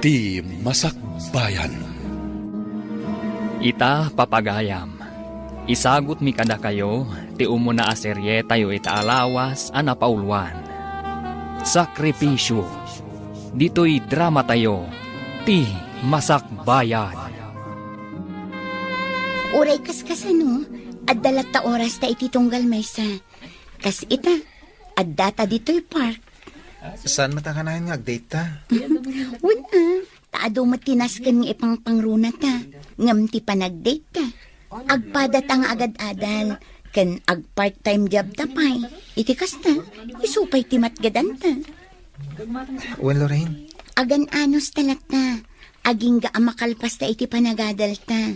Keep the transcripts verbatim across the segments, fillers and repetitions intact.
Ti Masakbayan. Ita, papagayam, isagutmi kadakayo ti umuna a serietayo ita a lawas a napauluan, Sakripisyo. Ditoy dramatayo, Ti Masakbayan. Uray kas kasano, adda latta oras ta iti tunggal maysa. Kas ita, adda ta ditoy park. Saan met a kanayon nga agdate ta? Wen a, ta adu met ti nasken nga ipangpangruna ta, ngem ti panagdate ta, agpada ta nga agad-adal, ken ag-part-time job ta pay. Iti kasta, isu pay ti matgadan ta. Wen, Lorraine. Agan-anos ta latta, agingga a makalpas ta iti panagadal ta.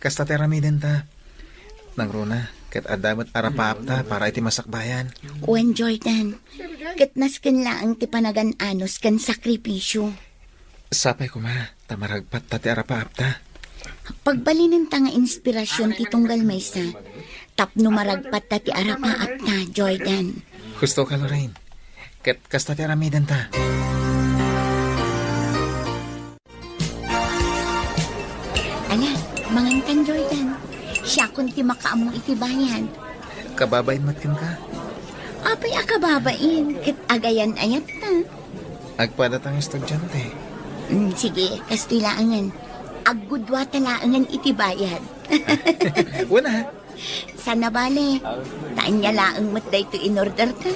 Kasta ti aramiden ta. Nangruna, ket adda met arapaap ta para iti masakbayan. Wen, Jordan, ket nasken laeng ti panagan-anos ken sakripisyo. Sapay koma, ta maragpat ta ti arapaap ta. Pagbalinen ta nga inspirasyon ti tunggal maysa, tapno maragpat ta ti arapaap ta, Jordan. Husto ka, Lorraine. Ket kasta ti aramiden ta. Ala, mangantan, Jordan. Siakon ti makaammo iti bayad. Kababain met kenka? Apay a kababain, ket agayan-ayat ta. Agpada ta nga estudiante. Mm, sige, kastoy laengen. Aggudua ta laengen iti bayad. Wen a. Sana bale, ta ania laeng met daytoy in-order ta.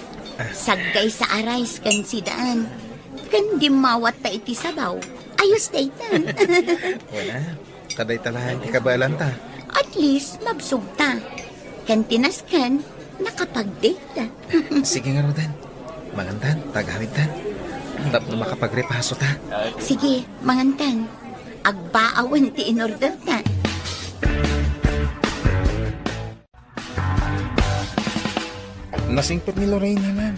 Saggaysa a rice ken sidaan. Ken dimmawat ta iti sabaw. Ayos dayta. Wen a, ta dayta laeng ti kabaelan ta. At least, mabsog ta. Ken ti nasken, nakapag-date ta. Sige ngaruden. Mangantan, ta agawidtan. Tapno makapagrepaso ta. Sige, mangantan. Agbaawen ti in-order ta. Nasingpet ni Lorraine, ma'am.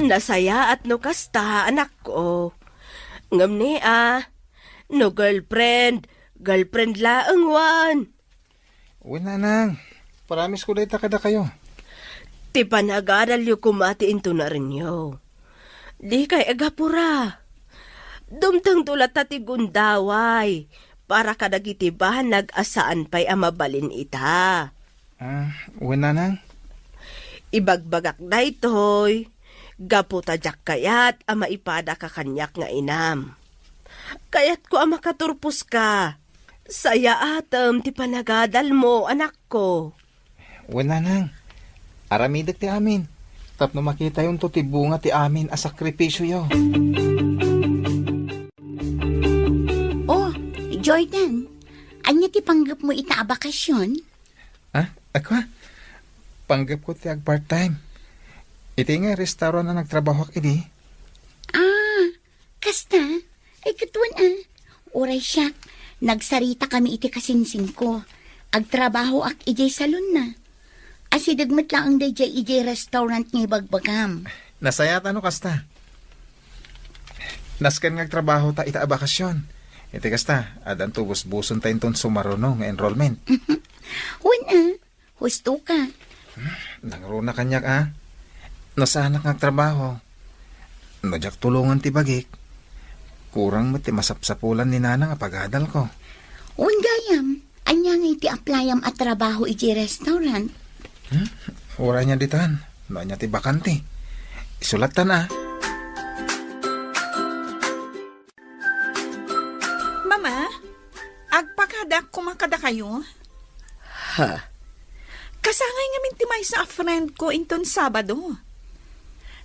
Nasayaat no kasta, anakko. Ngem ni a, no girlfriend, girlfriend laeng wen. Wen, nanang. Promise ko dayta kadakayo. Ti panagadalyo koma ti intunarenyo. Dikay agapura. Dumtengto latta ti gundaway para kadagiti banag a saan pay a mabalin ita. Ah, wen, nanang. Ibagbagak daytoy, gapu ta diak kayat a maipadaka kaniak nga inam. Kayatko a makaturposka. Sayaatem ti panagadalmo, anakko. Wen, nanang. Aramidek ti amin. Tapno makitayonto ti bunga ti amin a sakripisyoyo. Oh, Jordan, ania ti panggepmo ita a bakasyon? Ah, ako? Panggepko ti ag-part-time. Iti nga restaurant a nagtrabahoak idi. Ah, kasta? Ay, ket wen a. Uray siak, nagsaritakami iti kasinsingko. Agtrabahoak idiay salonna. Asideg met laeng daydiay idiay restaurant nga ibagbagam. Nasayaat no kasta. Nasken nga agtrabahota ita a bakasyon. Iti kasta, addanto busbusonta inton sumaruno nga enrollment. Wen a, husto ka. Nangruna kaniak a. No saanak nga agtrabaho, no diak tulongen ti bagik, kurang met ti masapsapulan ni nanang a pagadalko. Wen gayam, ania ngay ti applyam a trabaho idiay restaurant? Hmm? Uray ania ditan, no ania ti bakante. Isulattan a. Mama, agpakadak koma kadakayo. Ha? Kasangay ngamin ti maysa a friend ko inton Sabado.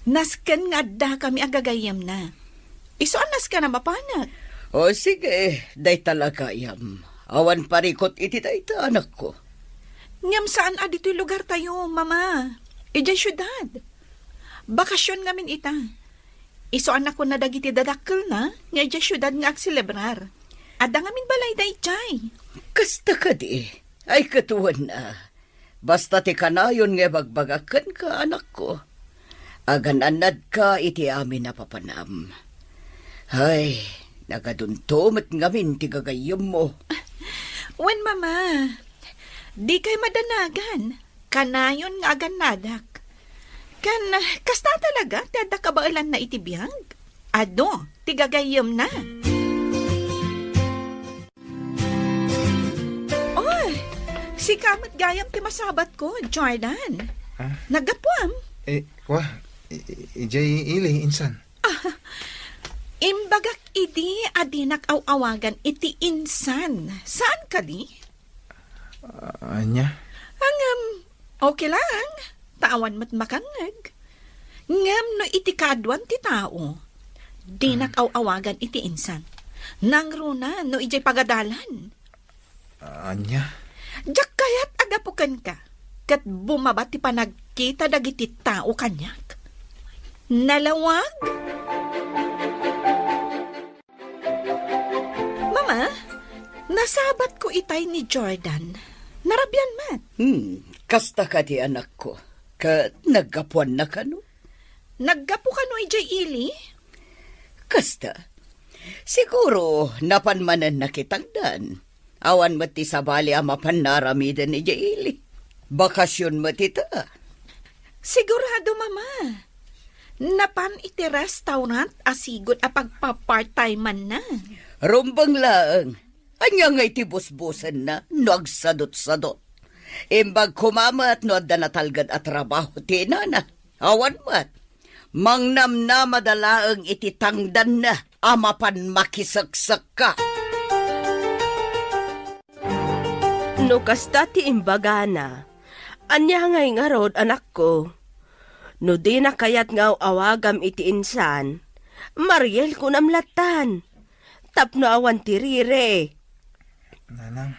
Nasken nga addakami a gagayyemna. Isu a nasken a mapanak. O sige, dayta la gayam. Awan parikut iti dayta, anakko. Ngem saan a ditoy lugartayo, Mama. Idiay siudad. Bakasyon ngamin ita. Isu a nakuna dagiti dadakkelna nga idiay siudad nga agselebrar. Adda ngamin balayda idiay. Kasta kadi? Ay, ket wen a. Basta ti kanayon nga ibagbagak kenka, anakko. Agan-annadka iti amin a papanam. Ay, nagadunto met ngamin ti gagayyemmo. Wen, Mama. Dikay madanagan. Kanayon nga agannadak. Ken, kasta talaga ti adda kabaelanna iti biag? Adu, ti gagayyemna. Oy, sika met gayam ti masabatko, Jordan. Ah? Naggapuam? Eh, wa, i-, i-, idiay ili, insan. Ah, imbagak idi a dinak aw-awagan iti insan. Saan kadi? Ah, ania? Ngem, okay lang. Ta awan met makangngeg. Ngem no iti kaaduan ti tao, dinak aw-awagan iti insan. Nangruna no idiay pagadalan. Ah, ania? Diak kayat a gapu kenka, ket bumaba ti panagkita dagiti tao kaniak. Nalawag? Mama, nasabatko itay ni Jordan. Narabian met. Hmm, kasta kadi, anakko? Ket naggapuanna kano? Naggapu kano idiay ili? Kasta. Siguro, napan manen nakitangdan. Awan met ti sabali a mapan naaramiden idiay ili. Bakasion met ita. Sigurado, Mama. Napan iti restaurant a sigud a pagpa-part-time-anna. Rumbeng laeng. Ania ngay ti busbusenna no agsadutsadut? Imbag koma met no adda natalged a trabaho ti inana. Awan met. Mangnamnamada laeng iti tangdanna a mapan makiseksekka. No kasta ti imbagana, ania ngay ngarud, anakko? No dina kayat nga aw-awagam iti insan, Mariel kunam lattan. Tapno awan ti riri. Nanang.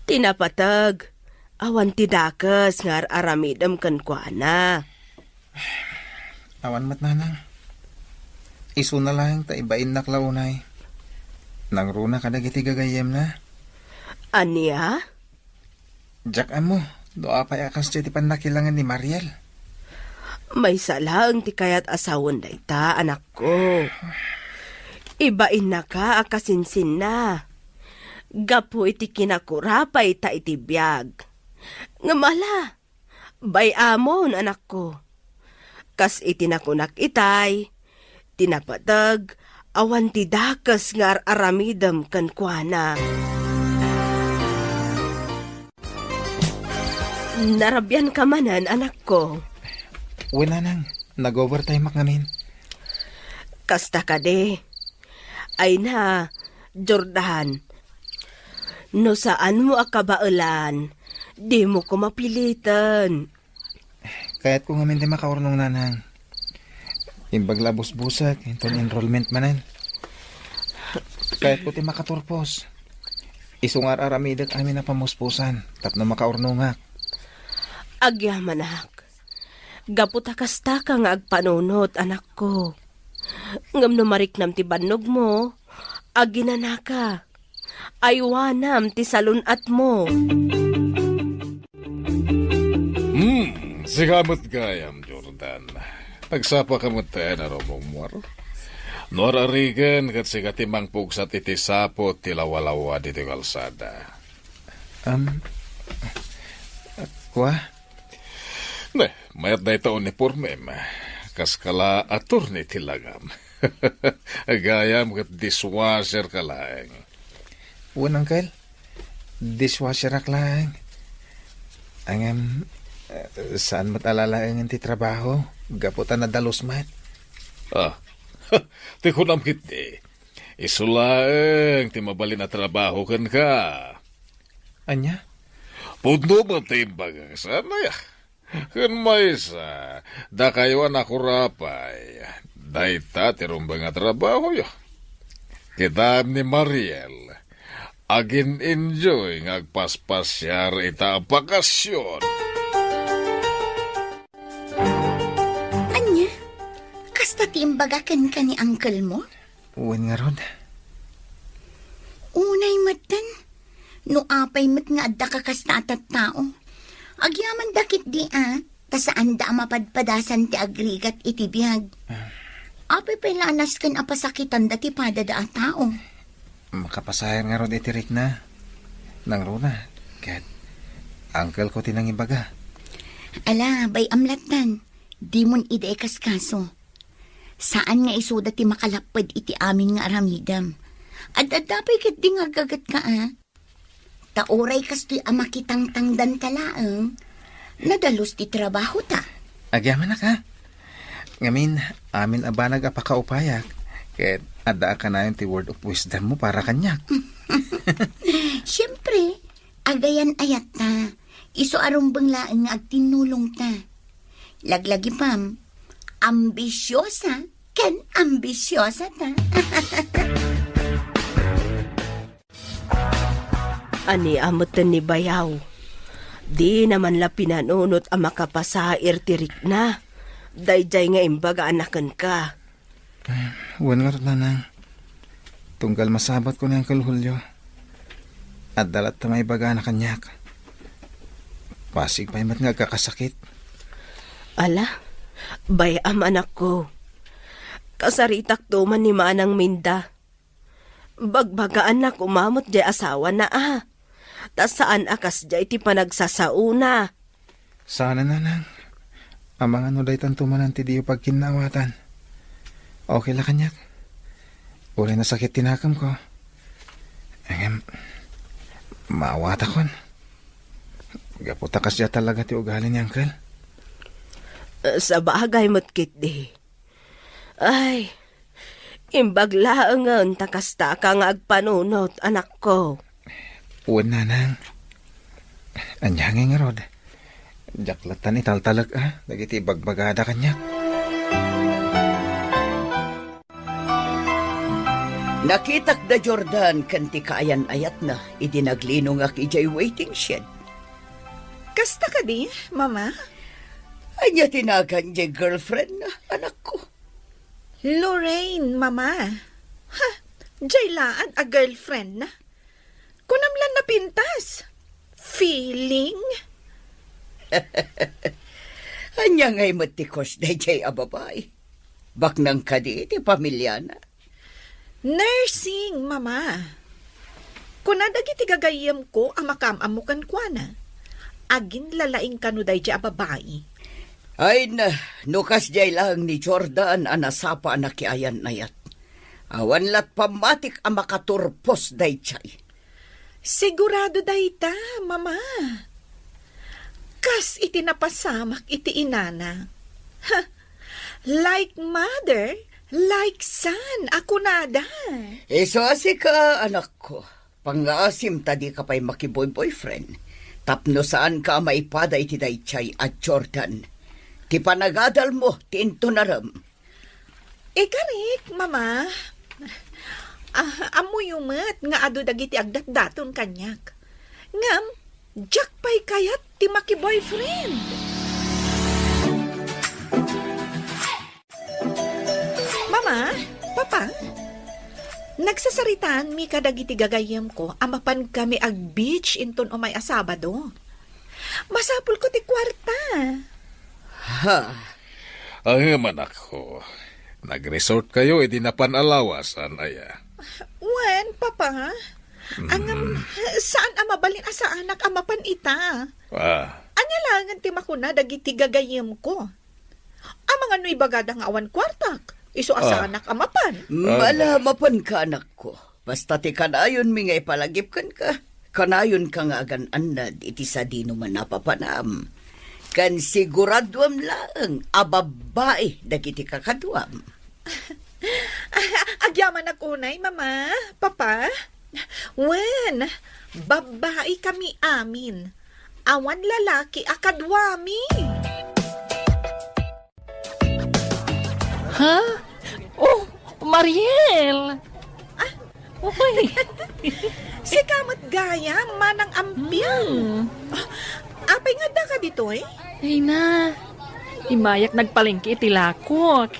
Ti napateg, awan ti dakes nga ar-aramidem kenkuana. Awan met, Nanang. Isuna laeng ta ibainnak la unay. Nangruna kadagiti gagayyemna. Ania? Diak ammo no apay a kasdiay ti pannakilangen ni Mariel. Maysa laeng ti kayat a sawen dayta, anakko. Ibainnaka a kasinsinna gapu iti kinakurapay ta iti biag. Ngem ala, bay-amon, anakko. Kas iti nakunak itay, ti napateg, awan ti dakes nga ar-aramidem kenkuana. Narabianka manen, anakko. Wen, Nanang, nag-overtime-ak ngamin. Kasta kadi. Ay na, Jordan, no saanmo a kabaelan, dimo ko mapiliten. Kayatko ngamin ti makaurnong, Nanang. Imbag la a busbusek inton enrollment manen. Kayatko ti makaturpos. Isu nga ar-aramidek amin a pamuspusan tapno makaurnongak. Agyamanak, gapu ta kastaka nga agpanunot, anakko. Ngem no mariknam ti bannogmo, aginanaka. Aywanam ti salun-atmo. Hmm, sika met gayam, Jordan. Nagsapaka met a rummuar. No ar-arigen ket sika ti mangpugsat iti saput ti lawalawa ditoy kalsada. Am, kua? Ne, mayat dayta unipormem. Kaska la attorney ti langam. Gayam ket dishwasher ka laeng. Wen, Uncle, dishwasherak laeng. Ngem, eh, saan met a lalaengen ti trabaho, gapu ta nadalus met. Ah, ti kunam ketdi, isu laeng ti mabalin a trabaho kenka. Ania? Pudno met ti imbagak, saan aya? Ken maysa, dakayo a nakurapay, dayta ti rumbeng a trabahoyo. Kitaem ni Mariel, agin-enjoy nga agpaspasiar ita a bakasion. Ania? Kasta ti imbaga kenka ni uncle-mo? Wen ngarud. Unay metten, no apay met nga adda ka kasta a tattao. Agyamanda ketdi a, ta saanda a mapadpadasan ti agrigat iti biag. Ah. Apay pay la a nasken a pasakitanda ti padada a tao? Makapasaher ngarud iti rikna. Nangruna, ket uncle-ko ti nangibaga. Ala, bay-am lattan. Dimon idi ikaskaso. Saan nga isuda ti makalapped iti amin nga aramidem. Ad-adda pay ketdi nga aggagetka, a? Ta uray kastoy a makitangtangdanta laeng, nadalus ti trabahota. Agyamanak, a? Ngamin, amin a banag a pakaupayak, ket adda a kanayon ti word of wisdom mo para kaniak. Siempre, agayan-ayatta, isu a rumbeng laeng nga agtinnulongta. Laglagipem, ambisiosa ken ambisiosata. Ania metten ni bayaw? Dina man la pinanunot a makapasair ti rikna. Daydiay nga imbaga a nakenka. Wen ngarud, nanang. Tunggal masabatko ni Uncle Julio, adda latta maibagana kaniak. Pasig pay met nga agkakasakit. Ala, bay-am, anakko. Kasaritakto man ni Manang Minda. Bagbagaanna koma met diay asawana, a. Ta saan a kasdiay ti panagsasaona. Saan a, nanang. Amangan no daytanto manen ti diyo pagkinnaawatan. Okay la kaniak. Uray nasakit ti nakemko. Ngem, maawatakon. Gapu ta kasdiay talaga ti ugali ni Uncle. Sabagay met ketdi. Ay, imbag laengen ta kastaka nga agpanunot, anakko. Wen, nanang. Ania ngay ngarud? Diak lattan italtalek, a, dagiti ibagbagada kaniak. Nakitak da Jordan ken ti kaayan-ayatna idi naglinongak idiay waiting shed. Kasta kadi, Mama? Ania ti nagan diay girlfriend, anakko? Lorraine, Mama. Ha, diay laad a girlfriend na. Kunam lan napintas. Feeling? Ania ngay met ti cause daydiay a babai? Baknang kadi ti pamiliana? Nursing, Mama. Kuna dagiti gagayyemko a makaam-ammo kenkuana, aginlalaing kano daydiay a babai. Ay na, no kasdiay laeng ni Jordan a nasapa a nakiayan-ayat, awan lat pammatik a makaturpos daydiay. Sigurado dayta, Mama. Kas iti napasamak iti inana. Ha, like mother, like son a kunada. Isu a sika, anakko, pangngaasim ta dika pay makiboy-boyfriend tapno saanka a maipada iti daydiay a Jordan. Ti panagadalmo ti intunarem. Ikarik, Mama. Ah, ammoyo met nga adu dagiti agdatdaton kaniak. Ngem, diak pay kayat ti makiboyfriend. Mama, Papa, nagsasaritaanmi kadagiti gagayyemko a mapankami ag-beach inton umay a Sabado. Masapulko ti kuarta. Ha? Ay, manakko. Nag-resort kayo, idi napan a lawas, saan aya? Wen, Papa. Mm. Ngem, saan a mabalin a saanak a mapan ita. Ah. Ania laengen ti makuna dagiti gagayyemko? Amangan no ibagada nga awan kuartak, isu a saanak a mapan. Ah. Ala, mapanka, anakko. Basta ti kanayonmi nga ipalagip kenka, kanayonka nga agan-annad iti sadino man a papanam. Ken siguraduam laeng a babbai dagiti kakaduam. Agyamanak unay, Mama, Papa. Wen, babbai kami amin. Awan lalaki a kaduami. Ha? Oh, Mariel! Ah. Uy! Sika met gayam, manang Ampiang. Hmm. Ah, apay nga addaka ditoy? Ay na, immayak nagpalengke iti lakok.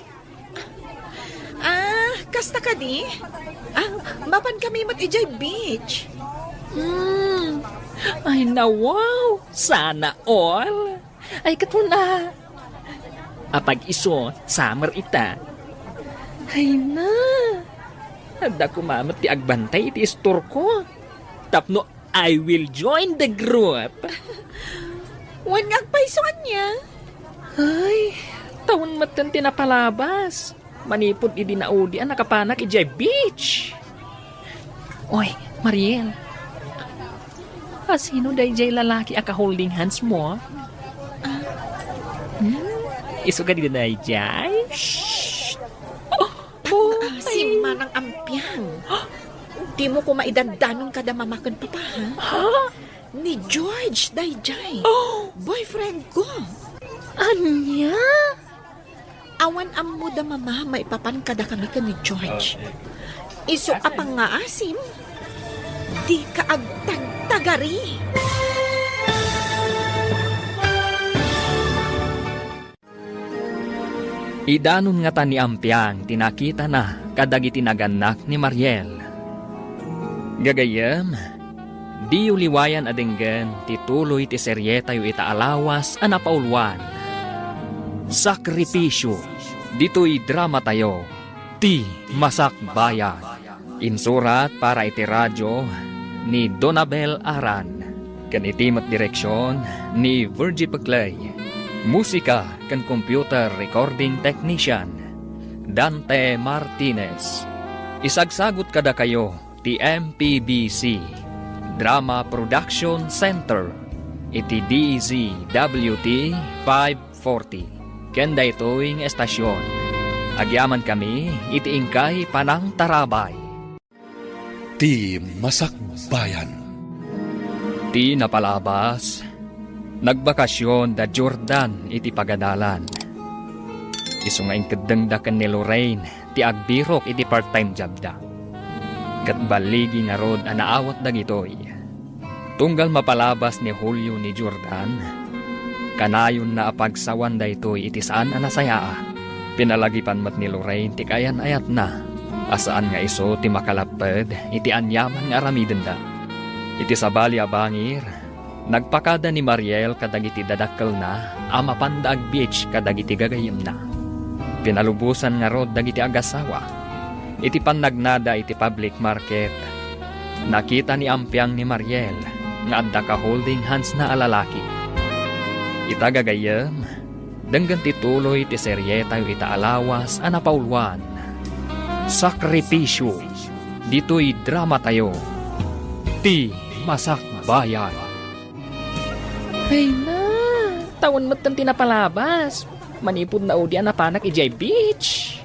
Ah, kasta kadi? Ah, mapan kami met idiay beach. Hmm. Ay na, wow! Sana all! Ay, ket kuna. Apag-isu, summer ita. Ay na. Adda koma met ti agbantay iti istorko. Tapno I will join the group. Wen nga agpayso ania? Ay, tawen metten ti napalabas. manipud idi naudi a nakapanak idiay beach. Oy, Mariel. Asino daydiay lalaki a ka-holding hands mo? Ah. Hmm? Isu kadi daydiay? Shh! Oh, boy! Pangngaasim, Manang Ampiang. Dimo koma idandanon kada mama ken papa, ha? Ha? Ni George daydiay. Oh! Boyfriend ko. Ania? Awan ammo da mama maipapan kadakami ken ni George. Isu a pangngaasim, dika agtagtagari. Idanon ngata ni Ampiang ti nakitana kadagiti nagannak ni Mariel. Gagayyem, diyo liwayan a denggen ti tuloy ti serietayo ita a lawas a napauluan, Sakripisyo, ditoy dramatayo, Ti Masakbayan. Insurat para iti radio ni Donabel Aran, ken iti met direksion ni Virgie Peclay. Musika ken computer recording technician, Dante Martinez. Isagsagut kadakayo ti M P B C Drama Production Center iti D Z W T five forty. Ken daytoy nga estasion, agyamankami iti inkay panangtarabay. Ti Masakbayan. Ti napalabas, nagbakasion da Jordan iti pagadalan. Isu nga inkeddengda ken ni Lorraine ti agbirok iti part-time jobda. Ket balligi ngarud a naawat dagitoy. Tunggal mapalabas ni Julio ni Jordan, kanayonna a pagsawan daytoy iti saan a nasayaa. Pinalagipan met ni Lorraine ti kaayan-ayatna a saan nga isu ti makalapped iti aniaman nga aramidenda. Iti sabali a bangir, nagpakada ni Mariel kadagiti dadakkelna a mapanda agbeach kadagiti gagayyemna. Pinalubosan ngarud dagiti agassawa. Iti pannagnada iti public market, nakita ni Ampiang ni Mariel nga adda ka-holding handsna a lalaki. Ita gagayyem, denggen ti tuloy ti serietayo ita a lawas a napauluan, Sakripisyo, ditoy dramatayo, Ti Masakbayan. Ay na, tawen metten ti napalabas. Manipud naudi a napanak idiay beach.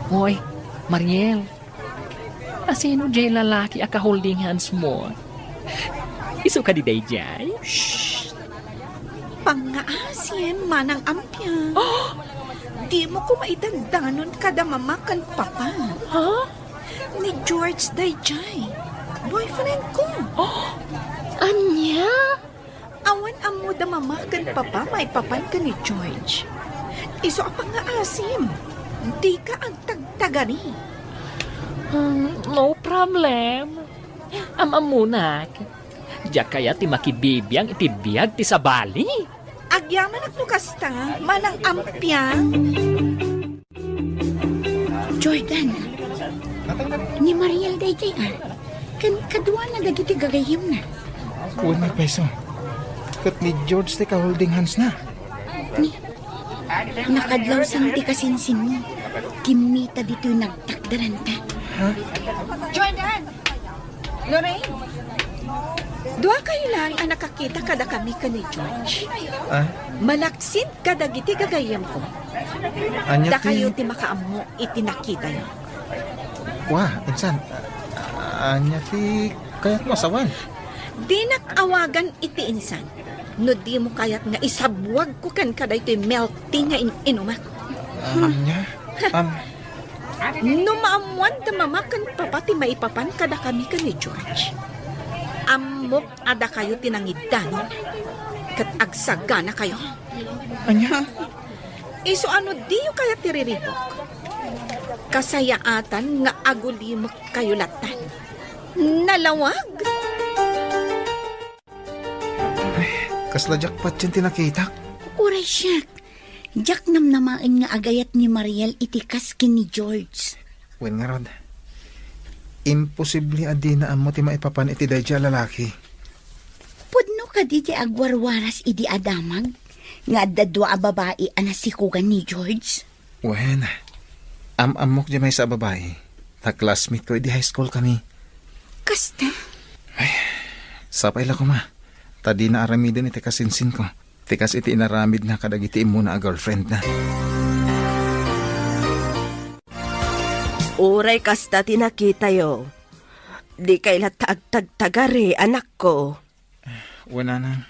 Hoy, Mariel, asino diay lalaki a ka-holding hands mo? Isu kadi daydiay? Shh! Pangngaasim, Manang Ampiang. Oh! Dimo koma idandanon kada mama ken papa. Ha? Ni George daydiay. Boyfriend ko. Oh! Ania? Awan ammo da mama ken papa maipapan ken ni George. Isu a pangngaasim, dika agtagtagari. Hmm, no problem. Am-ammonak. Diak kayat ti makibibiang iti biag ti sabali. Agyamanak no kasta, Manang Ampiang. Jordan, ni Mariel daydiay, a. Ken kaduana dagiti gagayyemna. Wen, Maysa. Ket ni George ti ka-holding handsna. Ni, nakadlawsan ti kasinsinmo. Kimmita ditoy nagtakderanta. Ha? Jordan! Lorraine, dua kayo laeng a nakakita kadakami ken ni George. Ah? Malaksid kadagiti gagayyemko. Ania ti Dakayo ti makaammo iti nakitayo. Wa, insan. Ania ti kayatmo a sawen? Dinak awagan iti insan. No dimo kayat nga isabwagko kenka daytoy milk tea nga in-inumak. Ania? Am, No maammoan da mama ken papa ti maipapan kadakami ken ni George, ammok a dakayo ti nangiddanon ket agsaganakayo. Ania? Isu a no diyo kayat ti riribuk, kasayaatan nga agulimekkayo lattan. Nalawag! Kasla diak patien ti nakitak. Uray siak. Diak namnamaen nga agayat ni Mariel iti kas ken ni George. Wen ngarud, imposible a dina ammo ti maipapan iti daydiay a lalaki. Pudno kadi ti agwarwaras idi a damag nga adda dua a babai a nasikogan ni George? Wen, am-ammok diay maysa a babai. Ta classmate ko idi high school kami. Kasta? Sapay la koma. Ta dina aramiden iti kasinsin ko. Ti kas iti inaramidna kadagiti immuna a girlfriend na. Uray kasta ti nakitayo, di kay latta agtagtagari, anakko. Wen, nanang.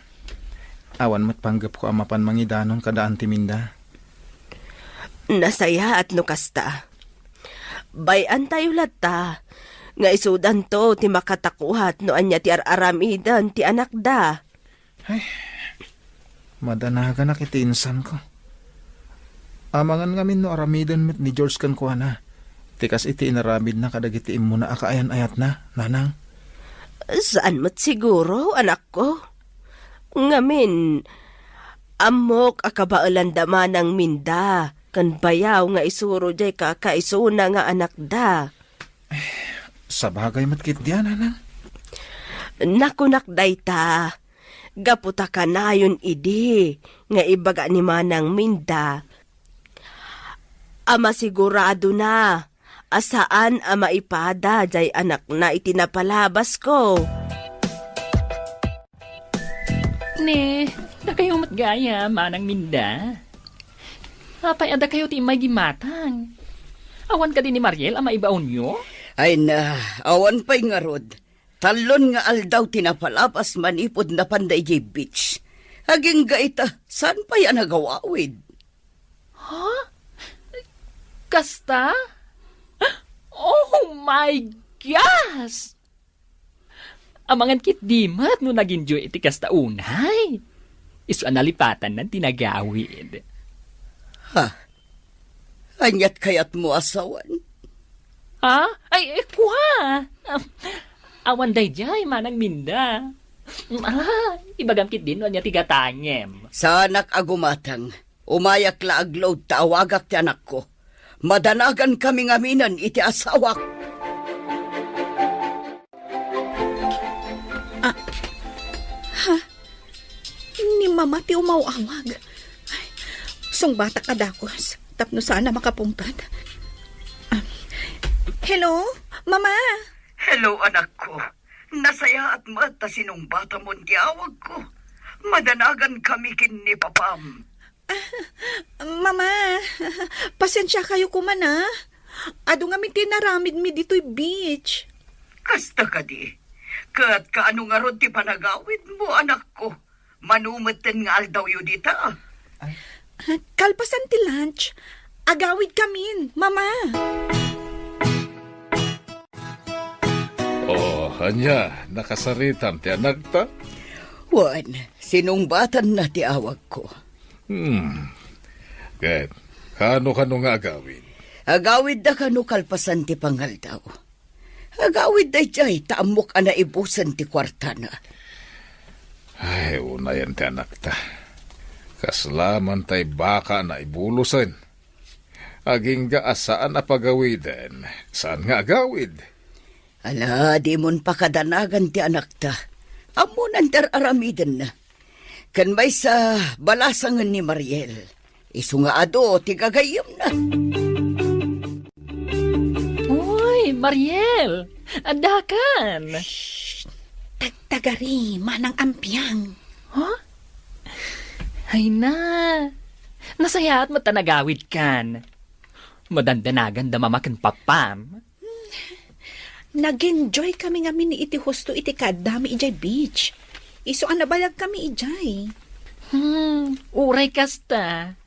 Awan met panggepko a mapan mangidanon kada Auntie Minda. Nasayaat no kasta. Bay-antayo latta nga isudanto ti makatakuat no ania ti ar-aramiden ti anakda. Ay, madanaganak iti insanko. Amangan ngamin no aramiden met ni George kenkuana ti kas iti inaramidna kadagiti immuna a kaayan-ayatna, nanang. Saan met siguro, anakko. Ngamin, ammok a kabaelanda manang Minda ken bayaw nga isuro diay kakaisuna nga anakda. Sabagay met ketdi, nanang. Nakunak dayta, gapu ta kanayon idi nga ibaga ni manang Minda a masiguradona a saan a maipada diay anakna iti napalabasko. Ne, dakayo met gayam, manang Minda. Apay a dakayo ti immay gimatang? Awan kadi ni Mariel a maibaonyo? Ay na, awan pay ngarud. Tallon nga aldaw ti napalabas manipud napanda idiay beach. Agingga ita, saan pay a nagawawid? Ha? Kasta? Oh my gosh! Amangan ketdi met no nag-enjoy iti kasta unay. Isu a nalipatanna ti nagawid. Ha? Aniat kayatmo a sawen? Ha? Ay, eh, kua! Awan daydiay, manang Minda. Ah, ibagam ketdi no ania ti gatangem. Saanak a gumatang. Umayak la agload ta awagak ti anakko. Madanagankami ngaminen iti asawak. Ah, ha? Ni Mama ti umaw-awag. Ay, sungbatak a dakes tapno saan a makapungpet. Ah, hello, Mama? Hello, anakko. Nasayaat met ta sinungbatamon ti awagko. Madanagankami ken ni Papam. Mama, pasensiakayo koma, a. Adu ngamin ti inaramidmi ditoy beach. Kasta kadi? Ket kaano ngarud ti panagawidmo, anakko? Mano metten nga aldawyo dita? Kalpasan ti lunch, agawidkamin, Mama. Oh, ania, nakasaritam ti anakta? Wen, sinungbatanna ti awagko. Hmm. Ket, kano-kano nga agawid? Agawidda kano kalpasan ti pangaldaw. Agawidda idiay ta ammok a naibusen ti kuartana. Ay, unayen ti anakta. Kasla man tay baka a naibulosen. Agingga a saan a pagawiden, saan nga agawid. Ala, dimon pakadanagan ti anakta. Ammonan ti ar-aramidenna. Ken maysa, balasangen ni Mariel. Isu nga adu ti gagayyemna. Uy, Mariel! Addakan! Shh! Tagtagari, manang Ampiang. Huh? Ay na! Nasayaat met ta nagawidkan. Madandanaganda Mama ken Papam. Nag-enjoy kami ngamin iti husto iti kaaddami idiay beach. Isu a nabayag kami idiay. Hmm, uray kasta.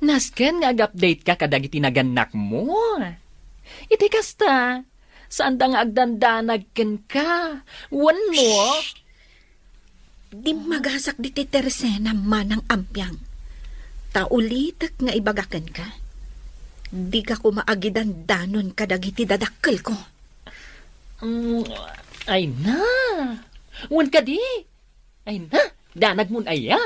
Nasken nga ag-update ka kadagiti nagannakmo. Iti kasta, saanda nga agdandanag kenka. Wenno? Shh! Dimmagasak ditoy Teresena, manang Ampiang. Ta ulitek nga ibaga kenka, dika koma agidandanon kadagiti dadakkelko. Mm, ay na. Wen kadi? Ay na, danagmon aya?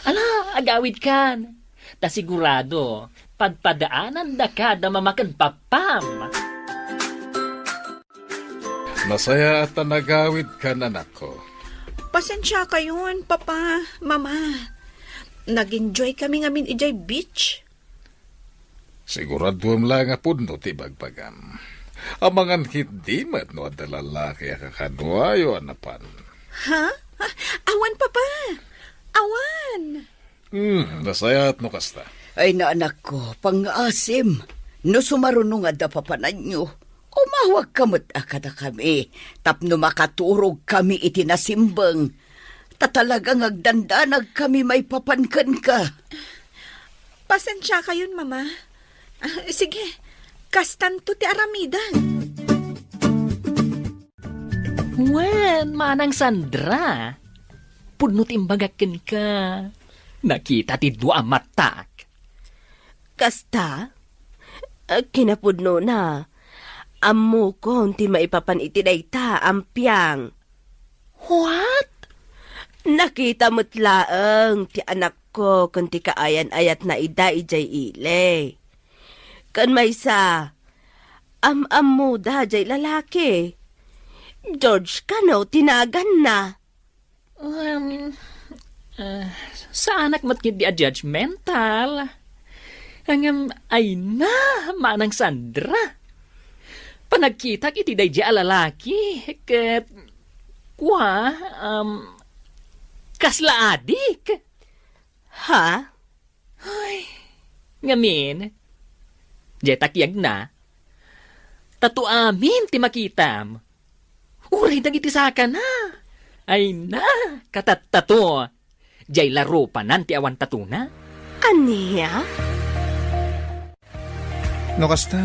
Ala, agawidkan. Ta sigurado, padpadaanandaka da Mama ken Papam. Nasayaat ta nagawidkan, anakko. Pasensiakayon, Papa, Mama. Nag-enjoy kami ngamin idiay beach. Siguraduem laeng a pudno ti ibagbagam. Amangan ketdi met no adda lalaki a kakaduayo a napan. Ha? Ha? Awan, Papa. Awan. Hmm, nasayaat no kasta. Ay, anakko, pangngaasim. No sumaruno nga adda papananyo, umawagka met a kadakami tapno makaturogkami iti nasimbeng. Ta talaga nga agdandanagkami maipapan kenka. Pasensiakayon, Mama. Ah, sige, kastanto ti aramiden. Wen, Manang Sandra, pudno ti imbagak kenka. Nakita ti dua a matak. Kasta? Ah, kinapudnona, ammokon ti maipapan iti dayta a ampiang. What? Nakita met laeng ti anakko ken ti kaayan-ayatna ida idiay ili. Ken maysa, am-ammoda jay lalaki. George kano ti naganna? Um, ah, saanak met ketdi a judgmental. Ngem, ay na, Manang Sandra. Panagkitak iti daydiay a lalaki, ket, kua, um, kasla adik. Ha? Ay, ngamin, jay takiagna, tato amin ti makitam. Uray dagiti sakana. Ay na, katattato. Jay larupanan ti awan tatona. Ania? No kasta,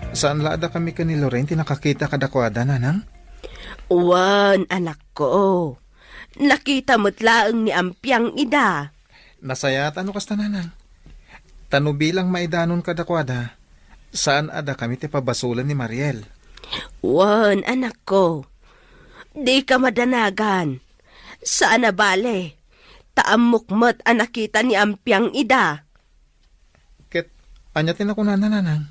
saan la a dakami ken ni Lorraine ti nakakita kadakuada, nanang? Wen, anakko. Nakita met laeng ni Ampiang ida. Nasayaat no kasta, nanang. Ta no bilang maidanon kadakuada, saan a dakami ti pabasolen ni Mariel. Wen, anakko. Dika madanagan. Saan a bale. Ta ammok met a nakita ni Ampiang ida. Ket ania ti nakunana, nanang?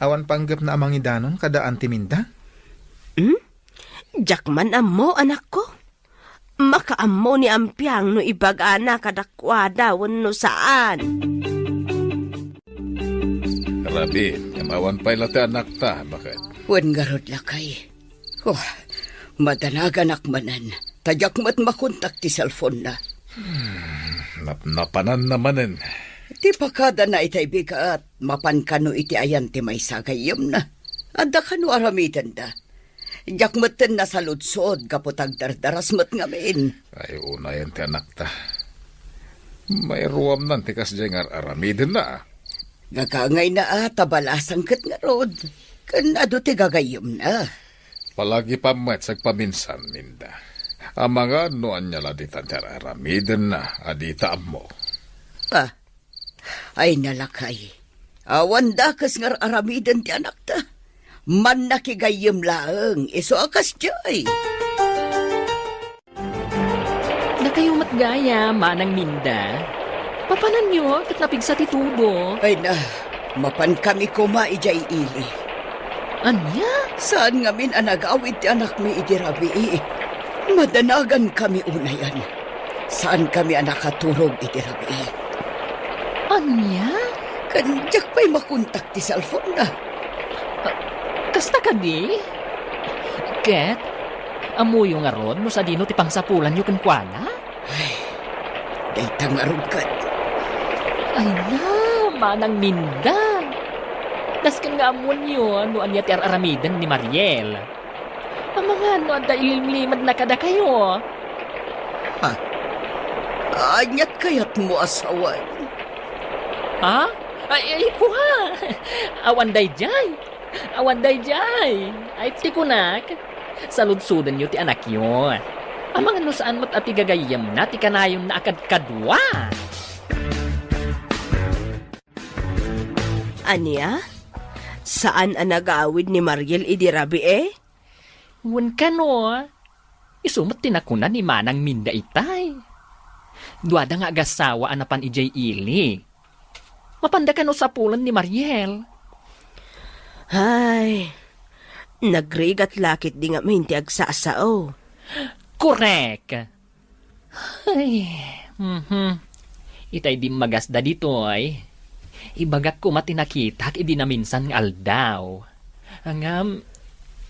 Awan panggepna a mangidanon kada Auntie Minda? Hmm? Diak man ammo, anakko. Makaammo ni Ampiang no ibagana kadakuada wenno saan. Rabii, ngem awan pay la ti anakta, baket? Wen ngarud, lakay. Oh, madanaganak manen, ta diak met makontak ti cellphone-na. Hmm, napnapananna manen. Ti pakadana itay bigat, mapan kano iti ayan ti maysa a gayyemna. Adda kano aramidenda. Diak metten nasaludsod gapu ta agdardaras met ngamin. Ay, unayen ti anakta. Mairuamnan ti kasdiay nga ar-aramidenna. Gagangayna a ta balasang ket ngarud. Ken adu ti gagayyemna. Palagipam met sagpaminsan, Minda. Amangan no ania la ditan ti ar-aramidenna a dita ammo. Ah, ay na, lakay. Awan dakes nga ar-aramiden ti anakta. Mannakigayyem laeng, isu a kasdiay. Dakayo met gayam, Manang Minda. Papananyo ket napigsa ti tudo. Ay na, mapankami koma idiay ili. Ania? Saan ngamin a nagawid ti anakmi idi rabii. Madanagankami unayen. Saankami a nakaturog idi rabii. Ania? Ken diak pay makontak ti cellphone-na. Ah, kasta kadi? Ket, ammoyo ngarud no sadino ti pangsapulanyo kenkuana? Ay, dayta ngarud ket. Ay na, Manang Minda. Dasken nga ammoenyo no ania ti ar-aramiden ni Mariel. Amangan no adda ilimlimedna kadakayo. Ha? Aniat kayatmo a sawen? Ha? Ay, ay, kua. Awan daydiay. Awan daydiay. Ay, ti kunak, saludsodenyo ti anakyo. Amangan no saan met a ti gagayyemna ti kanayonna a kadkadua. Ania? Saan a nagawid ni Mariel idi rabii? Wen kano, isu met ti nakuna ni Manang Minda itay. Duada nga agasawa a napan idiay ili. Mapanda kano sapulen ni Mariel? Ay, nagrigat la ketdi ngamin ti agsasao. Korek! Ay, mhm. Itay dimmagasda ditoy. Ibagak koma ti nakitak idi naminsan nga aldaw. Ngem,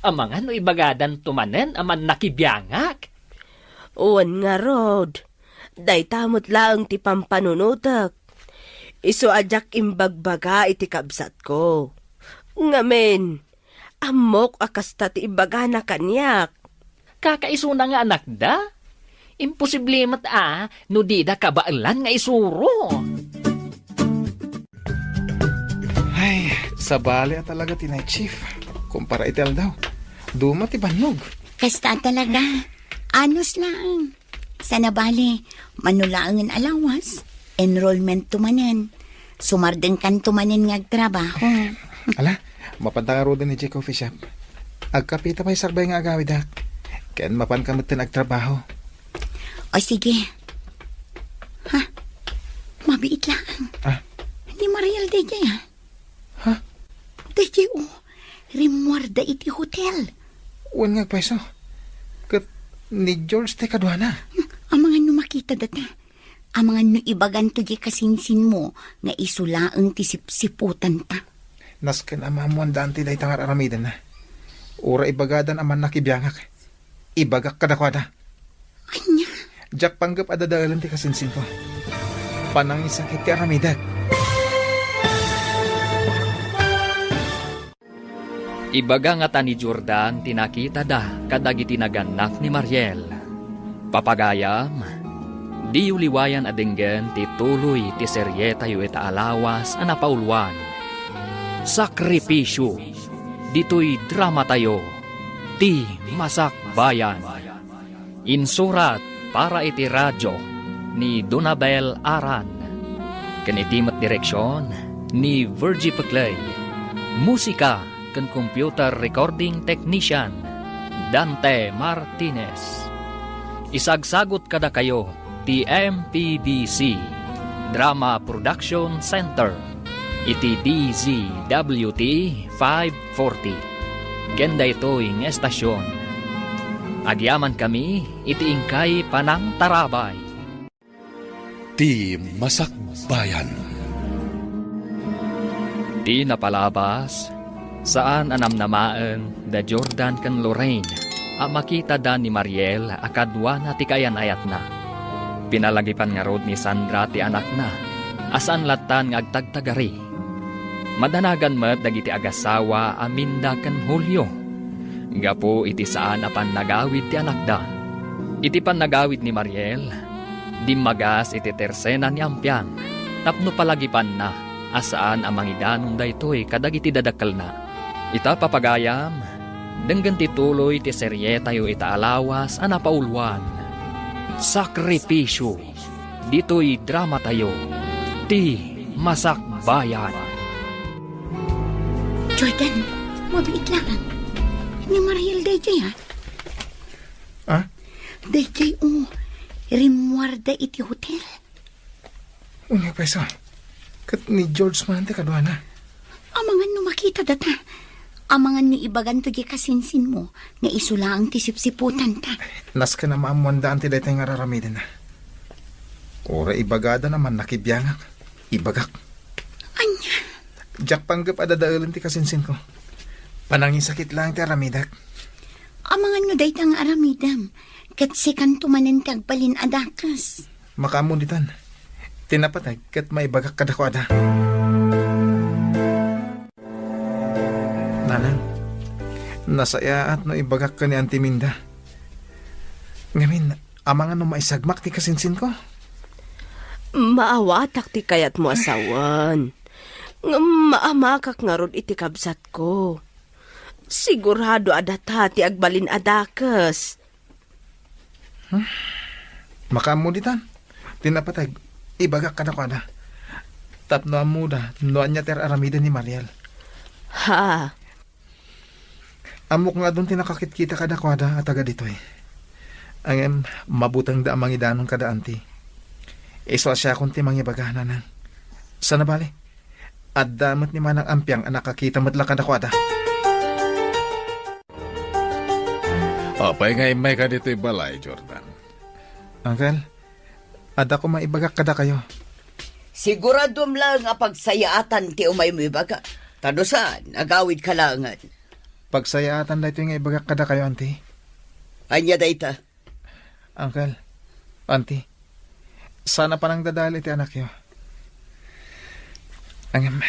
amangan no ibagadanto manen a mannakibiangak? Wen ngarud, dayta met laeng ti pampanunotek. Isu a diak imbagbaga iti kabsatko. Ngamin, ammok a kasta ti ibagana kaniak. Kakaisuna nga anakda? Imposible met a no dida kabaelan nga isuro. Ay, sabali a talaga ti night shift. Kumpara iti aldaw, duma ti bannog. Kasta talaga. Anos laeng. Sana bale, mano laengen a lawas, enrollment to manen. Sumardengkan to manen nga agtrabaho. Ala, mapanta ngaruden idiay coffee shop. Agkapita pay sakbay nga agawidak. Ken mapanka metten agtrabaho. O sige. Ha? Mabiit laeng. Ah? Ni Mariel daydiay, ah. Ha? Daydiay, o. Rimmuarda iti hotel. Wen nga agpayso. Ket ni George ti kaduana. Amangan no makita data. Amangan no ibaganto diay kasinsinmo nga isu laeng ti sipsiputanta. Nasken a maammoan da anti dayta nga ar-aramidenna. Uray ibagadan a mannakibiangak. Ibagak kadakuada. Ania? Diak panggep a dadaelen ti kasinsinko. Panangisakit ti aramidek. Ibaga ngata ni Jordan ti nakitada kadagiti nagannak ni Mariel. Papagayam, diyo liwayan a denggen ti tuloy ti serietayo ita a lawas a napauluan, Sakripisyo, ditoy dramatayo, Ti Masakbayan. Insurat para iti radio ni Donabel Aran, ken iti met direksion ni Virgie Peclay. Musika ken computer recording technician, Dante Martinez. Isagsagot kadakayo ti M P B C Drama Production Center iti D Z W T five forty. Ken daytoy nga estasyon, agyamankami iti inkay panangtarabay. Ti Masakbayan. Ti napalabas, saan a namnamaen da Jordan ken Lorraine a makitada ni Mariel a kaduana ti kaayan-ayatna. Pinalagipan ngarud ni Sandra ti anakna a saan lattan nga agtagtagari. Madanagan met dagiti agasawa a Minda ken Julio. Gapu iti saan a pannagawid ti anakda. Iti pannagawid ni Mariel, dimmagas iti tersena ni Ampiang tapno palagipanna a saan a mangidanon daytoy kadagiti dadakkelna. Ita, papagayam, denggen ti tuloy ti serietayo ita a lawas a napauluan, Sakripisyo. Ditoy dramatayo, Ti Masakbayan. Jordan, mabiit laeng. Ni Mariel daydiay, ah. Ah? Daydiay, o. Rimmuarda iti hotel. Unya, pweso. Ket ni George man ti kaduana. Amangan no makita data. Amangan no ibaganto diay kasinsinmo nga isu laeng ti sipsiputanta. Nasken a maammoanda anti daytoy nga ar-aramidenna. Uray ibagada a mannakibiangak. Ibagak. Ania? Diak panggep a dadaelen ti kasinsinko. Panangisakit laeng ti aramidek. Amangan no dayta nga aramidem, ket sikanto manen ti agbalin a dakes. Makaammo ditan. Ti napateg ket maibagak kadakuada. Nanang, nasayaat no ibagak ken ni Auntie Minda. Ngamin, amangan no maisagmak ti kasinsinko? Maawatak ti kayatmo a sawen. Ngem maamakak ngarud iti kabsatko. Sigurado a data ti agbalin a dakes. Hmm? Makaammo ditan. Ti napateg, ibagak kadakuada. Tapno ammoda no ania ti ar-aramiden ni Mariel. Ha? Ammok nga adun ti nakakitkita kadakuada a taga ditoy. Ngem, mabutengda a mangidanon kada anti. Isu a siakon ti mangibaga, nanang. Sana bale, adda met ni Manang Ampiang a nakakita met la kadakuada. Apay nga immayka ditoy balay, Jordan? Uncle, adda koma ibagak kadakayo. Siguradom laeng a pagsayaatan ti umaymo ibaga. Ta no saan, agawidka laengen. Pagsayaatan daytoy nga ibagak kadakayo, Auntie. Ania dayta? Uncle, Auntie, saan a panangdadael iti anakyo. Ngem,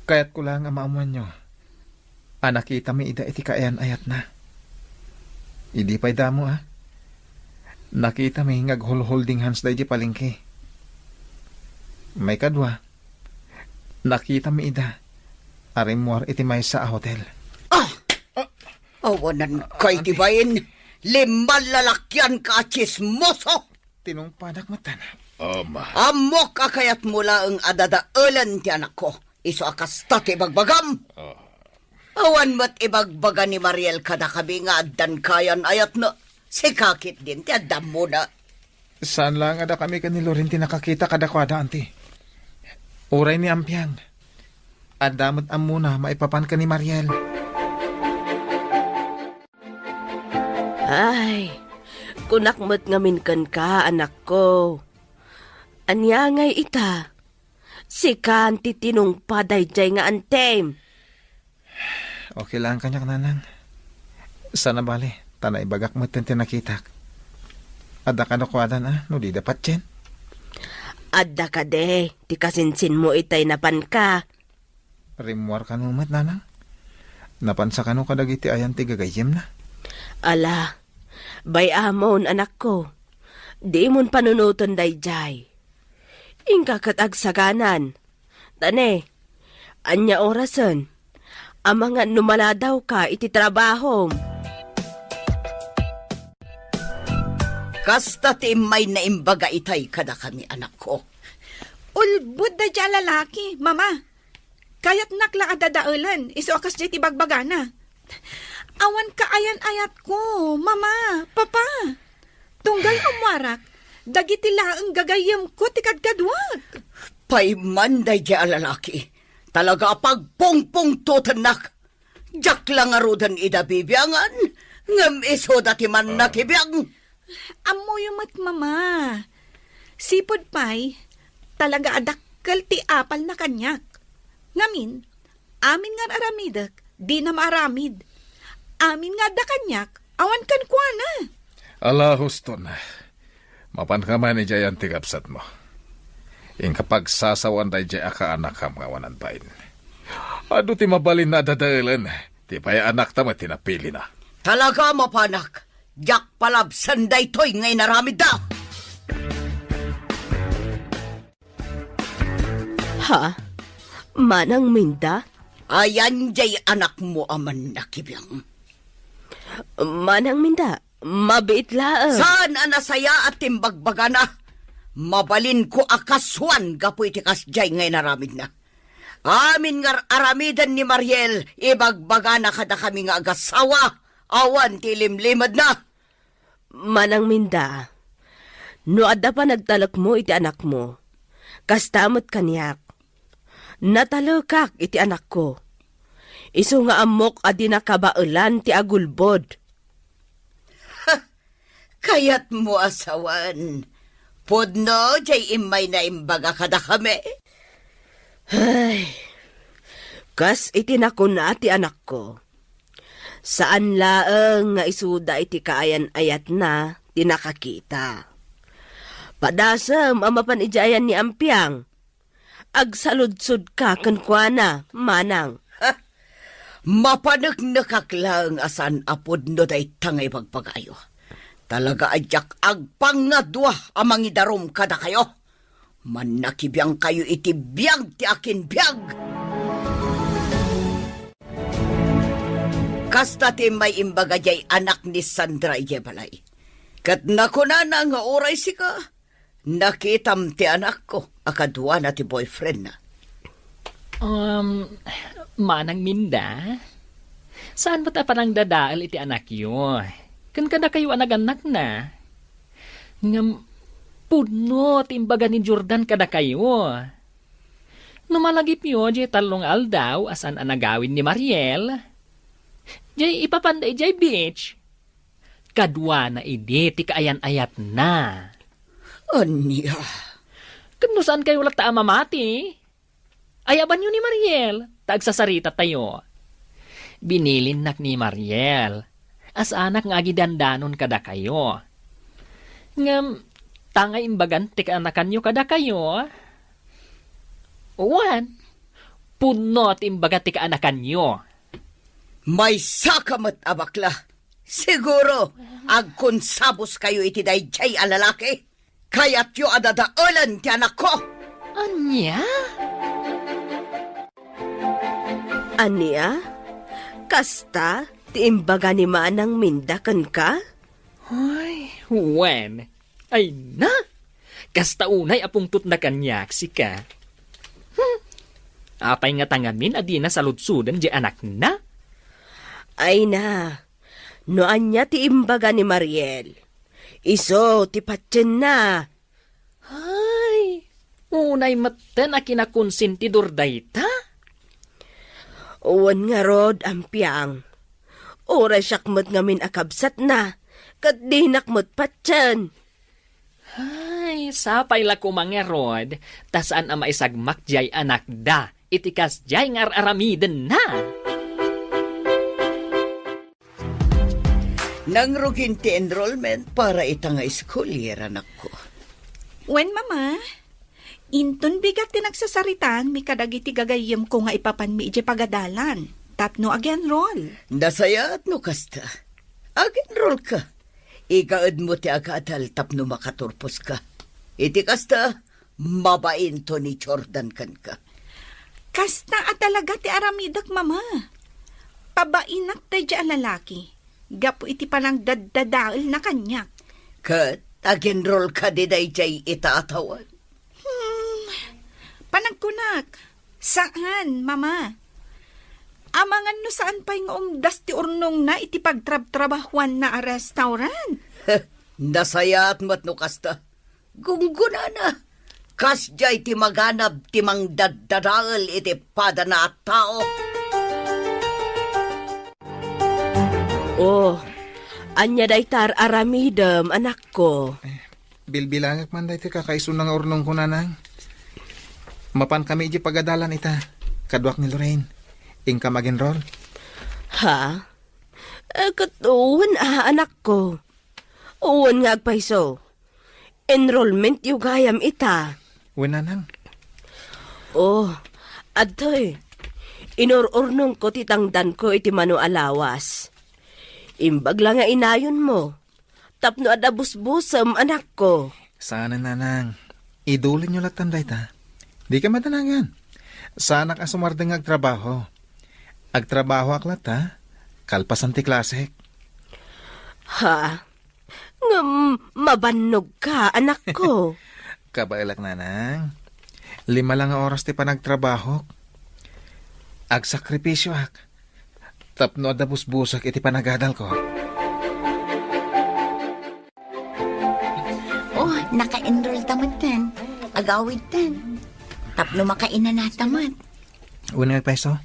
kayatko laeng a maammoanyo a nakitami ida iti kaayan-ayatna. Idi pay damo, a, nakitami nga aghulholding handsda idiay palengke. Maikadua, nakitami ida a rimmuar iti maysa a hotel. Ah! Awananka iti bain. Limman lalakianka a tsismoso! Tinungpadak metten. Ama. Ammok a kayatmo laeng a dadaelen ti anakko. Isu a kasta ti ibagbagam. Ah. Awan met ibagbaga ni Mariel kadakami nga addan kaayan-ayatna. Sika ketdin ti adda ammona. Saan laeng a dakami ken ni Loren ti nakakita kadakuada, Auntie. Uray ni Ampiang, adda met ammona maipapan ken ni Mariel. Ay, kunak met ngamin kenka, anakko. Ania ngay ita? Sikan ti tinungpa daydiay nga antem. Okay lang kaniak, Nanang. Saan a bale, ta naibagak metten ti nakitak. Adda kadakuadan a, no dida patien? Adda kadi ti kasinsinmo itay napanka. Rimmuar kano met, Nanang? Napansa kano kadagiti ayan ti gagayyemna? Ala, bay-amon, anakko. Dimon panunoten daydiay. Inka ket agsaganan. Ta ne, ania orasen? Amangan no maladawka iti trabahom. Kasta ti immay naimbaga itay kadakami, anakko. Ulbod daydiay a lalaki, Mama. Kayatnak la a dadaelen, isu a kasdiay ti bagbagana. Awan kaayan-ayatko, Mama, Papa. Tunggal ummuarak, dagiti laeng gagayyemko ti kadkaduak. Pay man daydiay a lalaki, talaga a pagpungpungtotennak. Diak la ngaruden ida bibiangan, ngem isuda ti mannakibiang. Ammoyo met, Mama. Sipud pay, talaga a dakkel ti apalna kaniak. Ngamin, amin nga ar-aramidek, dina maaramid. Amin nga adda kaniak, awan kenkuana. Ala, huston. Mapanka man idiay ayan ti kabsatmo. Inka pagsasawan daydiay a kaanakam nga awanan bain. Adu ti mabalinna a dadaelen, ti pay anakta met ti napilina. Talaga a mapanak, diak palabsen daytoy nga inaramidda. Ha? Manang Minda? Ayan diay anakmo a mannakibiang. Manang Minda, mabiit laeng. Saan a nasayaat ti imbagbagana? Mabalinko a kasuan gapu iti kasdiay nga inaramidna. Amin nga ar-aramiden ni Mariel, ibagbagana kadakami nga agasawa, awan ti ilimlimedna. Manang Minda, no adda panagtalekmo iti anakmo, kasta met kaniak. Natalekak iti anakko. Isu nga ammok a dina kabaelan ti agulbod. Kayatmo a sawen, pudno diay immay naimbaga kadakami? Ay, kas iti nakuna ti anakko, saan laeng nga isuda iti kaayan-ayatna ti nakakita. Padasem a mapan idiay ayan ni Ampiang. Agsaludsodka kenkuana, manang. Ha? Mapaneknekak laeng a saan a pudno dayta nga ibagbagayo. Talaga a diak agpangadua a mangidarum kadakayo. Mannakibiangkayo iti biag ti akin biag. Kasta ti immay imbaga diay anak ni Sandra idiay balay. Ket nakunana nga uray sika, nakitam ti anakko a kaduana ti boyfriendna. Um, Manang Minda, saan met a panangdadael iti anakyo? Ken kadakayo a nagannakna? Ngem pudno ti imbaga ni Jordan kadakayo. No malagipyo diay tallo nga aldaw a saan a nagawid ni Mariel, diay ipapanda idiay beach. Kaduana idi ti kaayan-ayatna. Ania? Ket no saankayo latta a mamati, ayabanyo ni Mariel, ta agsasaritatayo. Binilinnak ni Mariel a saanak nga agidandanon kadakayo. Ngem, ta nga imbagan ti kaanakanyo kadakayo, wen, pudno ti imbaga ti kaanakanyo. Maysaka met a bakla. Siguro, agkonsaboskayo iti daydiay a lalaki. Kayatyo a dadaelen ti anakko. Ania? Ania? Kasta ti imbaga ni Manang Minda kenka? Ay, wen. Ay na! Kasta unay a pungtotna kaniak, sika. Hmm. Apay ngata ngamin a dina saludsoden diay anakna? Ay na, no ania ti imbaga ni Mariel, isu ti patienna. Ay, unay metten a kinakonsentidor dayta? Wen ngarud, Ampiang. Uray siak met ngamin a kabsatna, ket dinak met patien. Ay, sapay la koma ngarud, ta saan a maisagmak diay anakda iti kasdiay nga ar-aramidenna. Nangrugin ti enrollment para ita nga school year, anakko. Wen, Mama. Inton bigat ti nagsasaritaanmi kadagiti gagayyemko nga ipapanmi idiay pagadalan tapno ag-enroll. Nasayaat no kasta. Ag-enrollka. Igaedmo ti agadal tapno makaturposka. Iti kasta, mabainto ni Jordan kenka. Kasta a talaga ti aramidek, Mama. Pabainak daydiay a lalaki gapu iti panangdaddadaelna kaniak. Ket ag-enrollka daydiay ita a tawen? Hmm, panagkunak, saan, Mama. Amangan no saan pay nga umdas ti urnongna iti pagtrabtrabahuanna a restaurant. Nasayaat met no kasta. Gunggonana, kasdiay ti maganab ti mangdaddadael iti padana a tao. Oh, ania dayta ar-aramidem, anakko? Eh, bilbilangek man daytoy kakaisuna nga urnongko, Nanang. Mapankami idiay pagadalan ita, kaduak ni Lorraine. Inkam ag-enroll? Ha? Eh, ket wen a, anakko. Wen nga agpayso. Enrollmentyo gayam ita. Wen, Nanang. Oh, adtoy. Inur-urnongko ti tangdanko iti mano a lawas. Imbag la nga inayonmo tapno adda busbusem, anakko. Saanen, Nanang. Idulinyo lattan dayta. Dika madanagan. Saanak a sumardeng nga agtrabaho. Agtrabahoak latta, kalpasan ti klasek. Ha? Ngem mabannogka, anakko. Kabaelak, Nanang. Lima la nga oras ti panagtrabahok. Agsakripisioak tapno adda busbusek iti panagadalko. Oh, naka-enroll ta metten. Agawidtan. Tapno makainanata met. Wen nga agpayso?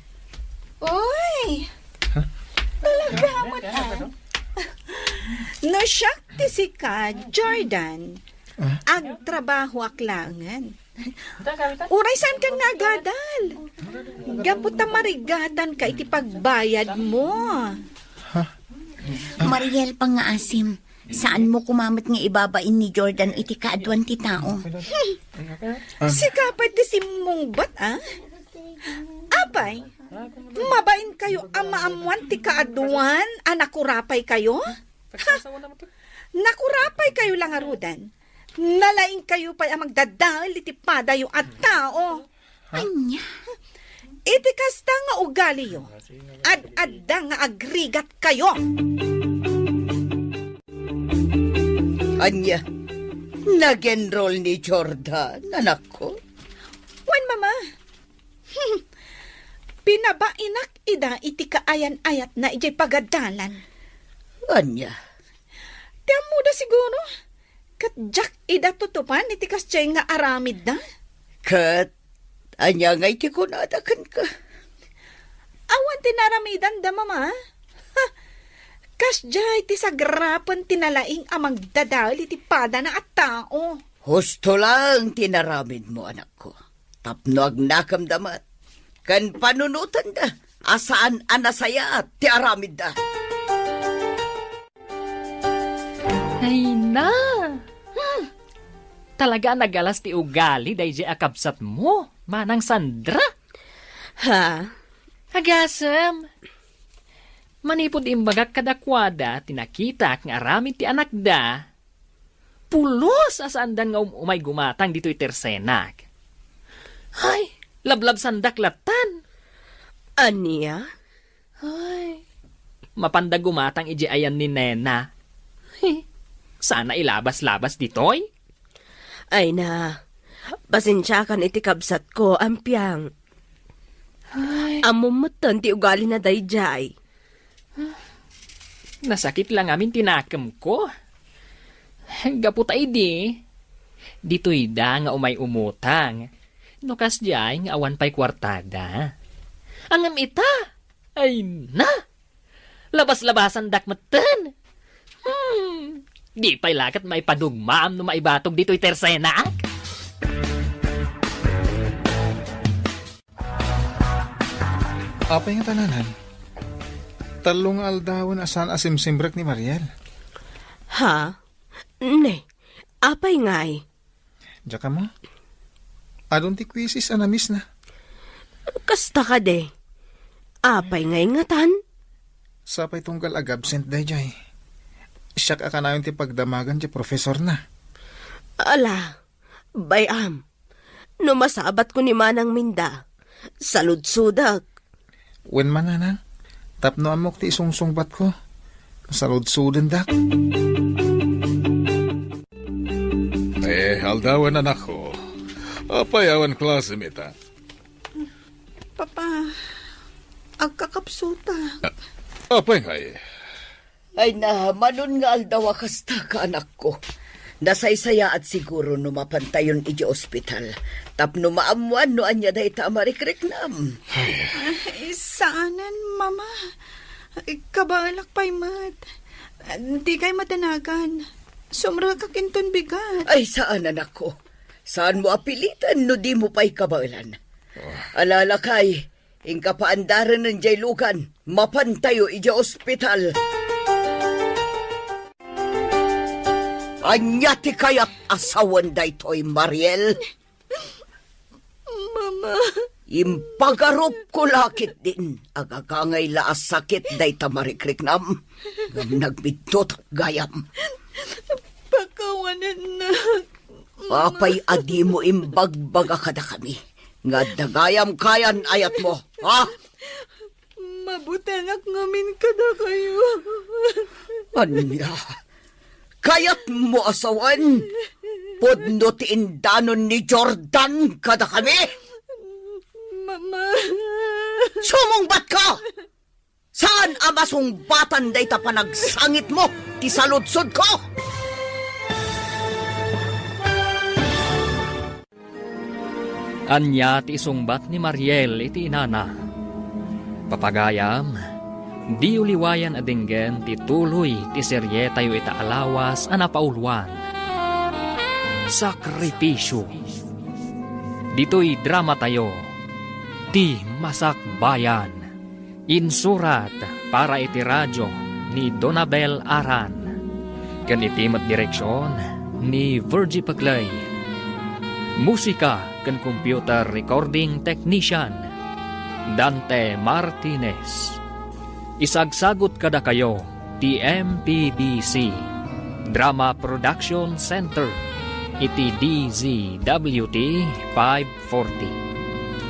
Oy! Huh? Talaga met, ah. No siak ti sika, Jordan, ah? Agtrabahoak laengen. Uray saan ka nga agadal. Gapu ta marigatanka iti pagbayadmo. Ha? Mariel, pangngaasim, saanmo koma met nga ibabain ni Jordan iti kaaduan ti tao. Ah. Sika pay ti simmungbat, a? Apay, mabainkayo a maammoan ti kaaduan a nakurapaykayo? Ha? Nakurapaykayo la ngaruden. Nalaingkayo pay a magdadael iti padayo a tao. Ania? Iti kasta nga ugaliyo, ad-adda nga agrigatkayo. Ania? Nag-enroll ni Jordan, anakko? Wen, Mama. Pinabainak ida iti kaayan-ayatna idiay pagadalan. Ania? Ti ammoda siguro, ket diak ida tutupan iti kasdiay nga aramidda. Ket ania ngay ti kunada kenka? Awan ti naaramidanda, Mama. Ha! Kasdiay ti sagrapen ti nalaing a magdadael iti padana a tao. Husto laeng ti inaramidmo, anakko, tapno agnakemda met ken panunotenda a saan a nasayaat ti aramidda. Ay na! Hmm. Talaga a nagalas ti ugali daydiay a kabsatmo, Manang Sandra. Ha? Agasem, manipud imbagak kadakuada ti nakitak nga aramid ti anakda, pulos a saandan nga um-, umay gumatang ditoy tersenak. Ay, lablabsandak lattan. Ania? Ay, mapanda gumatang idiay ayan ni Nena. Hi, sana ilabas-labas ditoy. Ay na, pasensiakan iti kabsatko, Ampiang. Ay. Ammom metten ti ugalina daydiay. Nasakit la ngamin ti nakemko. Gapu ta idi, ditoyda nga umay umutang. No kasdiay nga awan pay kuartada. Ngem ita, ay na! Labas-labasandak metten. Hmm, di pay la ket maipadugmaam no maibatog ditoy tersenak. Apay nga tananan? Tallo nga aldawen a saan a simsimrek ni Mariel. Ha? Ne, apay ngay? Diak ammo. Adun ti quizzes a na-miss na. Kasta kadi. Apay ngay ngatan? Sapay tunggal ag-absent daydiay. Siak a kanayon ti pagdamagan ti profesorna. Ala, bay-am. No masabatko ni Manang Minda, saludsodek. Wen man, nanang, tapno ammok ti isungsungbatko, saludsodendek. Eh, aldawen, anakko. Apay awan klasem ita? Papa, agkakapsutak. Apay ngay? Ay na, manon nga aldaw a kasta ka, anakko. Nasaysayaat siguro no mapantayon idiay ospital tapno maammoan no ania dayta a marikriknam. Ay. Ay, saanen, Mama. Kabaelak pay met. Dikay madanagan. Sumrekak inton bigat. Ay, saan, anakko. Saanmo a piliten no dimo pay kabaelan. Ah. Ala, lakay, inka paandaren diay lugan, mapantayo idiay ospital. Ania ti kayat a sawen daytoy, Mariel? Mama. Impagarupko la ketdin, agagangay la a sakit dayta marikriknam, ngem nagbiddut gayam. Pakawanennak. Apay a dimo imbagbaga kadakami nga adda gayam kayan ayatmo, ha? Mabutengak ngamin kadakayo. Ania? Kayatmo a sawen? Pudno ti indanon ni Jordan kadakami? Mama. Sumungbatka! Saan a masungbatan dayta panagsangitmo ti saludsodko? Ania ti isungbat ni Mariel iti inana? Papagayam, diyo liwayan a denggen ti tuloy ti serietayo ita a lawas a napauluan. Sakripisio. Ditoy dramatayo, Ti Masakbayan. Insurat para iti radio ni Donabel Aran, ken iti met direksion ni Virgie Peclay. Musika ken computer recording technician, Dante Martinez. Isagsagut kadakayo ti M P D C Drama Production Center iti D Z W T five forty.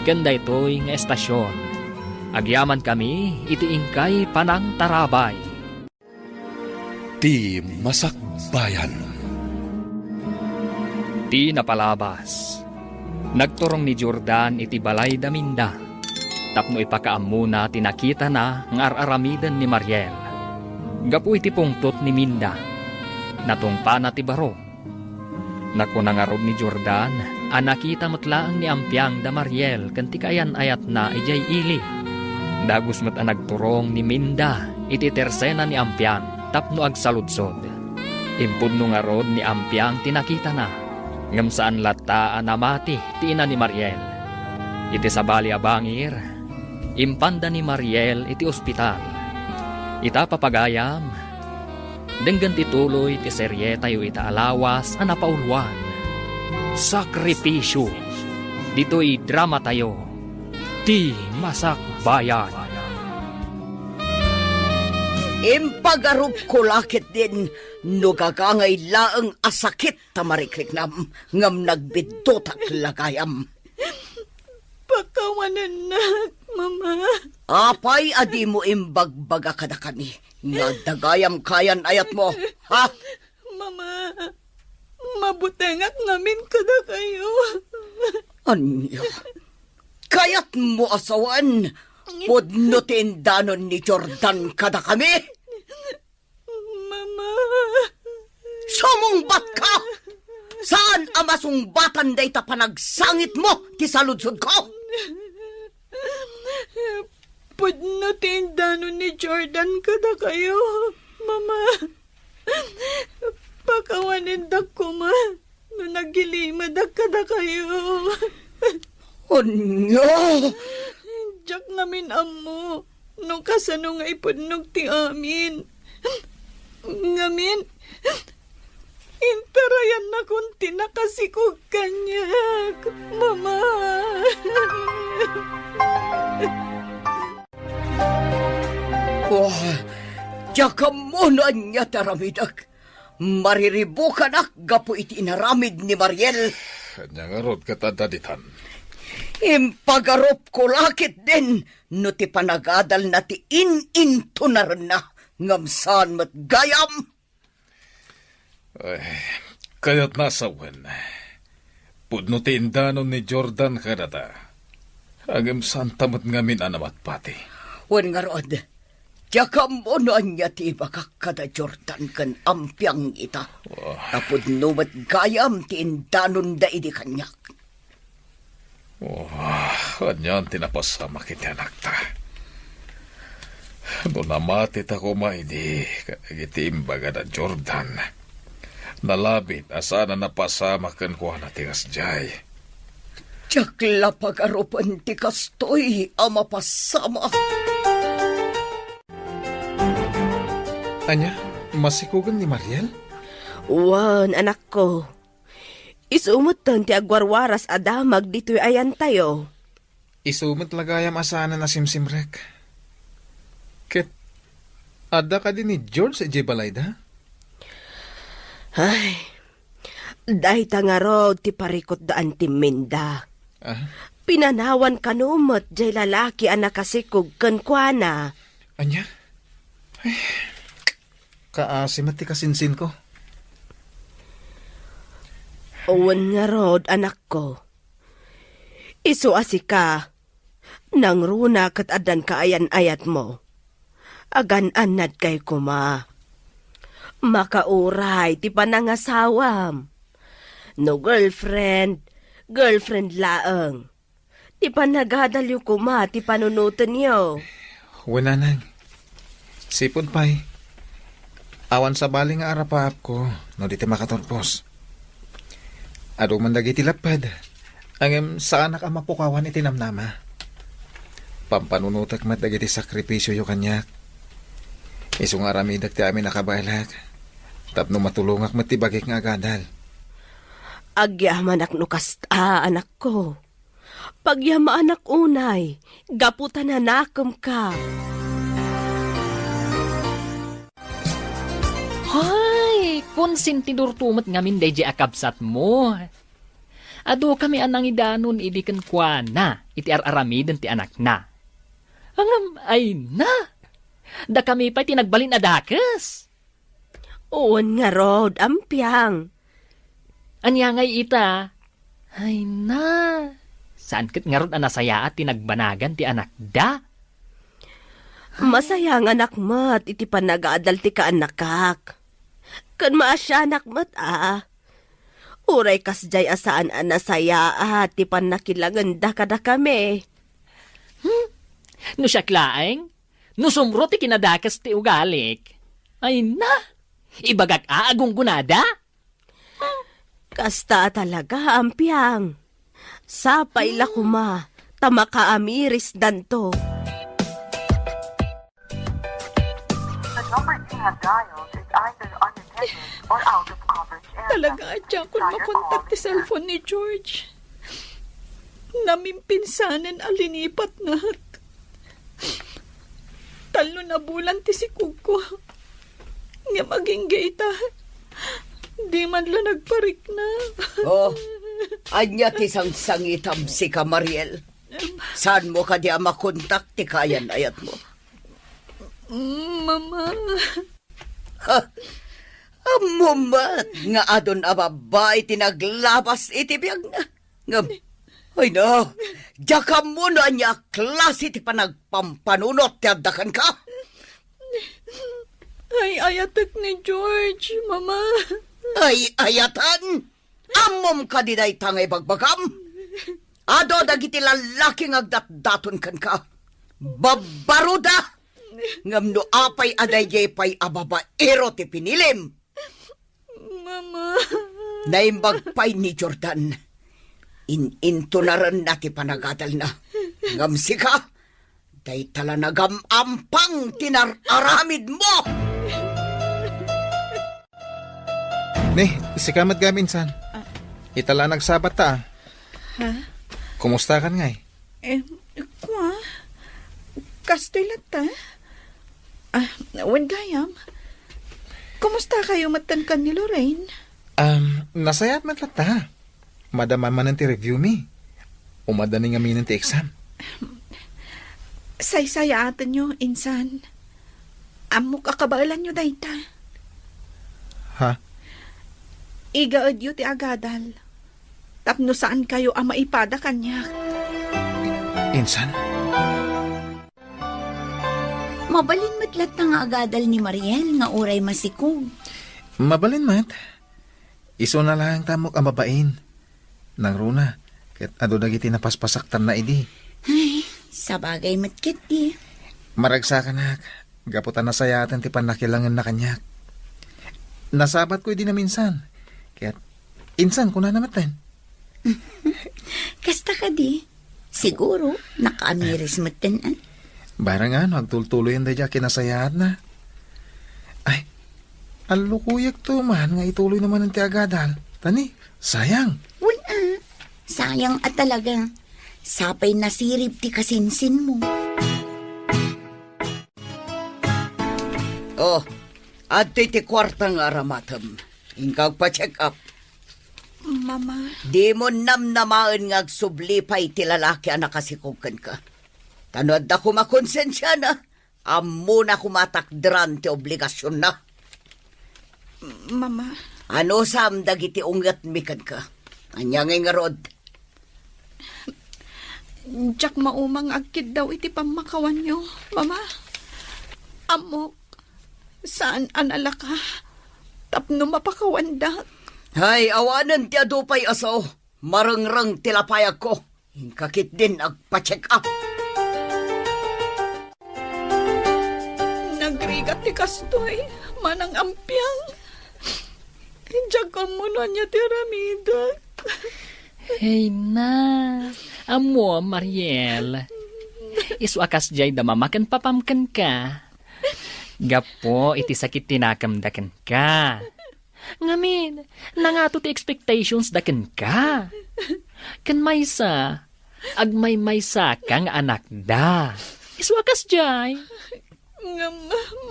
Ken daytoy nga estasion, agyamankami iti inkay panangtarabay. Ti Masakbayan. Ti napalabas, nagturong ni Jordan iti balay da Minda tapno ipakaammona ti nakitana nga ar-aramiden ni Mariel. Gapu iti pungtot ni Minda, natungpana ti baro. Nakuna ngarud ni Jordan a nakita met laeng ni Ampiang da Mariel ken ti kaayan-ayatna idiay ili. Dagus met a nagturong ni Minda iti tersena ni Ampiang tapno agsaludsod. Impudno ngarud ni Ampiang ti nakitana. Ngem saan latta a namati ti ina ni Mariel. Iti sabali a bangir, impanda ni Mariel iti ospital. Ita, papagayam, denggen ti tuloy ti serietayo ita a lawas a napauluan, Sakripisyo. Ditoy dramatayo, Ti Masakbayan. Impagarupko la ketdin no gagangay laeng a sakit ta marikriknam, ngem nagbiddutak la gayam. Pakawanennak, Mama. Apay a dimo imbagbaga kadakami nga adda gayam kayan-ayatmo, ha? Mama, mabutengak ngamin kadakayo. Ania? Kayatmo a sawen, pudno ti indanon ni Jordan kadakami? Mama. Sumungbatka! Saan a masungbatan dayta panagsangitmo ti saludsodko? Pudno ti indanon ni Jordan kadakayo, Mama. Pakawanendak koma no nagilimedak kadakayo. Ania? Diak ngamin ammo no kasano nga ipudnog ti amin. Ngamin, intarayannakon ti nakasikog kaniak, Mama. Oh, diak ammo no ania ti aramidek. Mariribukanak gapu iti inaramid ni Mariel. Ania ngarud ket adda ditan? Impagarupko la ketdin no ti panagadalna ti in-intunarenna, ngem saan met gayam. Ay, kayatna a sawen, pudno ti indanon ni Jordan kadata. Ngem saanta met ngamin a namatpati. Wen ngarud, diak ammo no ania ti ibagak kada Jordan ken Ampiang ita. Oh. Ta pudno met gayam ti indanonda idi kaniak. Oh, anian ti napasamak iti anakta? No namatita koma idi kadagiti imbagada Jordan, nalabit a saan a napasamak kenkuana ti kasdiay. Diak la pagarupen ti kastoy a mapasamak. Ania, masikogen ni Mariel? Wen, anakko. Isu metten ti agwarwaras a damag ditoy ayantayo. Isu met la gayam a saanen a simsimrek. Ket adda kadi ni George idiay balayda? Ay, dayta ngarud ti parikutda a timminda. Ah? Pinanawan kano met diay lalaki a nakasikog kenkuana. Ania? Ay, kaasi met ti kasinsinko. Wen ngarud, anakko. Isu a sika, nangruna ket addan kaayan-ayatmo. Agan-annadkay koma. Makauray ti panangasawam. No girlfriend, girlfriend laeng. Ti panagadalyo koma ti panunotenyo. Wen, nanang. Sipud pay, awan sabali nga arapaapko no di ti makaturpos. Adu man dagiti lapped, ngem saanak a mapukawan iti namnama. Pampanunotek met dagiti sakripisioyo kaniak. Isu nga aramidek ti amin a kabaelek, tapno matulongak met ti bagik nga agadal. Agyamanak no kasta, anakko. Pagyamaanak unay, gapu ta nanakemka. Hay, konsentidorto met ngamin daydiay a kabsatmo. Adukami a nangidanon idi kenkuana iti ar-aramiden ti anakna. Ngem, ay na! Dakami pay ti nagbalin a dakes. Wen ngarud, ampiang. Ania ngay ita? Ay na, saan ket ngarud a nasayaat ti nagbanagan ti anakda? Masayanganak met iti panagadal ti kaannakak. Ken maasianak met a. Uray kasdiay a saan a nasayaat ti pannakilangenda kadakami. Hmm? No siak laeng, no sumro ti kinadakes ti ugalik. Ay na, ibagak a agunggonada? Kasta talaga, Ampiang. Sapay la koma ta makaamirisdanto. The number you have dialed is either unattended or out of coverage area. Talaga, diakon makontak ti cellphone ni George. Namimpinsanen a linipatnak. Tallo a bulan ti sikogko. Ngem agingga ita, di man la nagparikna. Oh, ania ti sangsangitam, sika, Mariel? Saanmo kadi a makontak ti kaayan-ayatmo? Mm, Mama. Ha? Ammom met nga adun a babbai ti naglabas iti biagna. Ngem, ay na, diak ammo no ania a klase ti panagpampanunot ti adda kenka. Ay-ayatek ni George, Mama. Ay-ayatan? Ammom kadi dayta nga ibagbagam? Adu dagiti lallaki nga agdatdaton kenka. Babbaroda! Ngem no apay a daydiay pay a babaero ti pinilim? Mama. Naimbag pay ni Jordan. In-intunarenna ti panagadalna. Ngem sika, dayta la nagam-ampang ti nar-aramidmo! Ni, sika met gayam, insan. Ah. Ita la nagsabat ta, ah. Ha? Kumusta kan ngay? Eh, kua? Kastoy latta? Ah, wen gayam. Kumusta kayo metten ken ni Lorraine? Um, nasayaat met latta. Madama manen ti review mi. Umadda ni ngaminen ti exam. Saysayaatenyo, insan. Ammok a kabaelanyo dayta. Ha? Igaedyo ti agadal. Tapno saan kayo a maipada kaniak. Insan? Mabalin met latta nga agadal ni Mariel nga uray masikog. Mabalin met. Isuna laeng ta ammok a mabain. Nangruna, ket adu dagiti napaspasaktanna idi. Ay, sabagay met ketdi. Maragsakanak, gapu ta nasayaaten ti pannakilangenna kaniak. Nasabatko idi naminsan. Ket, insan, kunana metten. Kasta kadi? Siguro, nakaamiris metten, ah. Barang ano, agtultuloyen daydiay a kinasayaatna. Ay, allukuyek to man nga ituloy na manen ti agadal. Tani, sayang. Wen, ah. Sayang a talaga. Sapay nasirib ti kasinsinmo. Oh, adtoy ti kuarta nga aramatem. Inka agpa-check up. Mama. Dimo namnamaen nga agsubli pay ti lalaki a nakasikog kenka. Ta no adda koma konsensiana, ammona koma a takderan ti obligasionna. Mama. Anusam dagiti ungetmi kenka? Ania ngay ngarud? Diak maumang agkiddaw iti pammakawanyo, Mama. Ammok, saan a nalaka tapno mapakawandak. Hay, awanen ti adu pay a sao. Marengreng ti lapayagko. Inka ketdin agpa-check up. Nagrigat ti kastoy, Manang Ampiang. Diak ammo no ania ti aramidek. Hey na, ammo, Mariel. Isu a kasdiay da mama ken papam kenka. Gapu iti sakit ti nakemda kenka. Ngamin, nangato ti expectations da kenka. Ken maysa, agmaymaysa ka nga anakda. Isu a kasdiay. Ngem,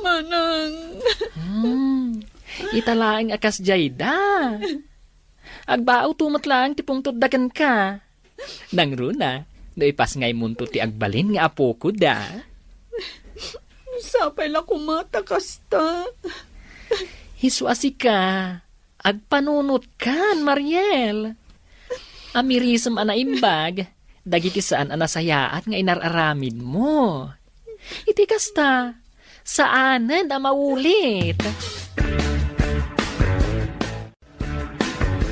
Manang. Hmm. Ita laeng a kasdiay da. Agbaawto met laeng ti pungtotda kenka. Nangruna, no ipasngaymonto ti agbalin nga apoko da. Sapay la koma ta kasta. Isu a sika, agpanunotkan, Mariel. Amirisem a naimbag dagiti saan a nasayaat nga inar-aramidmo. Iti kasta, saanen a maulit.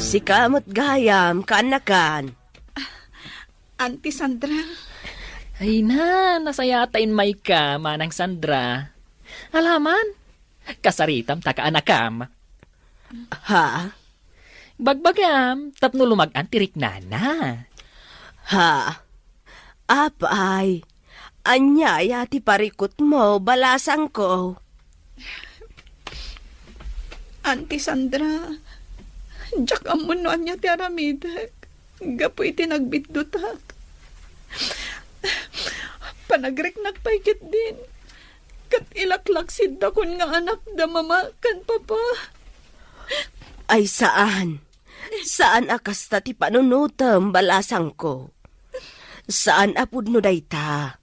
Sika met gayam, kaanakan. Auntie Sandra. Ay na, nasayaat ta immayka, Manang Sandra. Alaman, kasaritam ta kaanakam. Ha? Bagbagam, tapno lumag-an ti riknana. Ha? Apay, ania aya ti parikutmo, balasangko? Auntie Sandra, diak ammo no ania ti aramidek gapu iti nagbiddutak. Panagriknak pay ketdin, ket ilaklaksidakon nga anakda mama ken papa. Ay saan. Saan a kasta ti panunotem, balasangko. Saan a pudno dayta.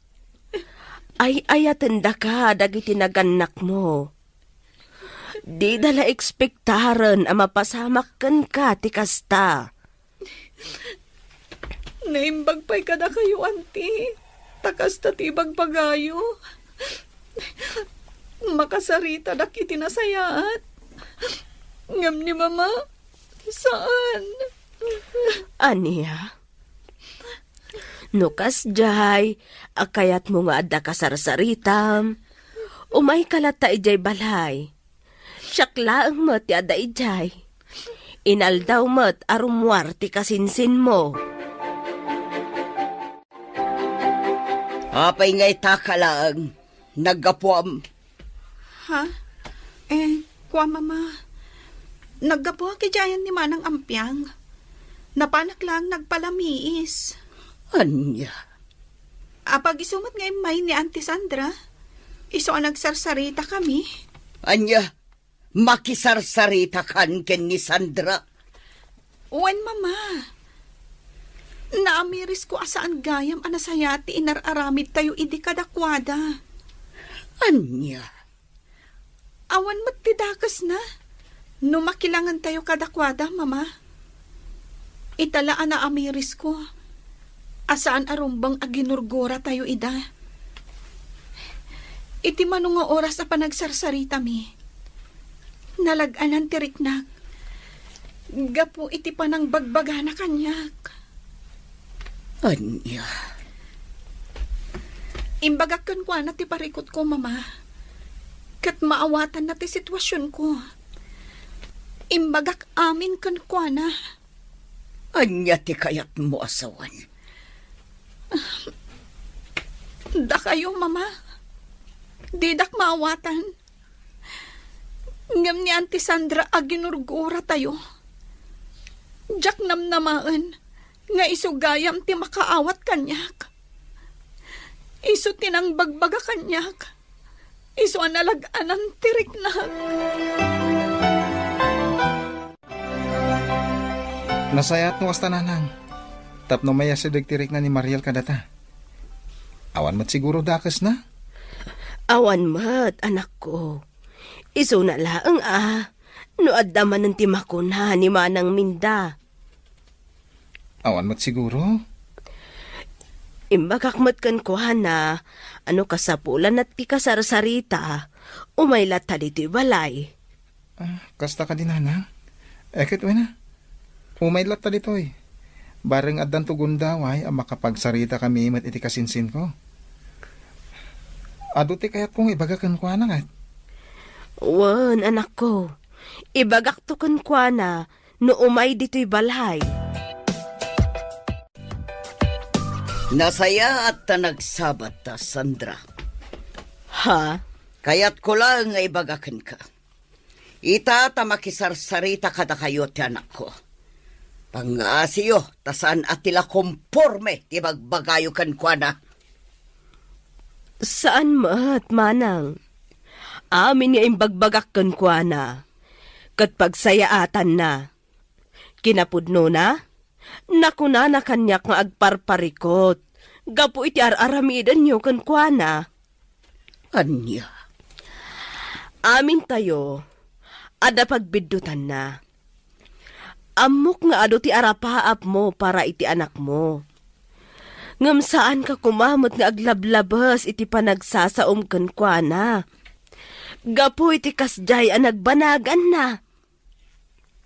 Ay-ayatendaka dagiti nagannakmo. Dida la ekspektaren a mapasamak kenka ti kasta. Naimbag pay kadakayo, anti, ta kasta ti ibagbagayo. Makasaritadak iti nasayaat. Ngem ni mama, saan. Ania? No kasdiay a kayatmo nga adda kasarsaritam, umayka latta idiay balay. Siak laeng met ti adda idiay. Inaldaw met a rummuar ti kasinsinmo. Apay nga itaka laeng, naggapuam? Ha? Eh, kua, mama. Naggapuak idiay ni Manang Ampiang. Napanak laeng nagpalamiis. Ania? Apag isu met nga immay ni Auntie Sandra. Isu a nagsarsarita kami. Ania? Makisarsaritakan ken ni Sandra? Wen, mama. Naamirisko a saan gayam a nasayaat ti inar-aramidtayo idi kadakuada. Ania? Awan met ti dakesna no makilangentayo kadakuada, mama. Ita la a naamirisko a saan a rumbeng a ginurguratayo ida. Iti mano nga oras a panagsarsaritami, nalag-anan ti riknak gapu iti panangbagbagana kaniak. Ania? Imbagak kenkuana ti parikutko, mama. Ket maawatanna ti situasionko. Imbagak amin kenkuana. Ania ti kayatmo a sawen? Dakayo, mama. Didak maawatan. Ngem ni Auntie Sandra a ginurguratayo, diak namnamaen nga isu gayam ti makaawat kaniak. Isu ti nangbagbaga kaniak. Isu a nalag-anan ti riknak. Nasayaat no kasta, nanang, tapno mayasideg ti rikna ni Mariel kadata. Awan met siguro dakesna? Awan met, anakko. Isuna laeng a, no adda manen ti makuna ni Manang Minda. Awan met siguro? Imbagak met kenkuana a no kasapulanna ti kasarsarita, umay latta ditoy balay. Ah, kasta kadi, nanang? Eh, ket wen a, umay latta ditoy. Bareng addanto gundaway a makapagsarita kami met iti kasinsinko. Adu ti kayatko nga ibaga kenkuana, ket? Wen, anakko. Ibagakto kenkuana no umay ditoy balay. Nasayaat ta nagsabat ta, Sandra. Ha? Kayatko laeng nga ibaga kenka. Ita ta makisarsarita kadakayo ti anakko. Pangngaasiyo ta saan a ti la komporme ti bagbagayo kenkuana. Saan met, manang. Amin nga imbagbagak kenkuana, ket pagsayaatanna. Kinapudnona, nakunana kaniak nga agparparikot gapu iti ar-aramidenyo kenkuana. Ania? Amintayo, adda pagbiddutanna. Ammok nga adu ti arapaapmo para iti anakmo. Ngem saanka koma met nga aglablabes iti panagsasaom kenkuana. Gapu iti kasdiay a nagbanaganna.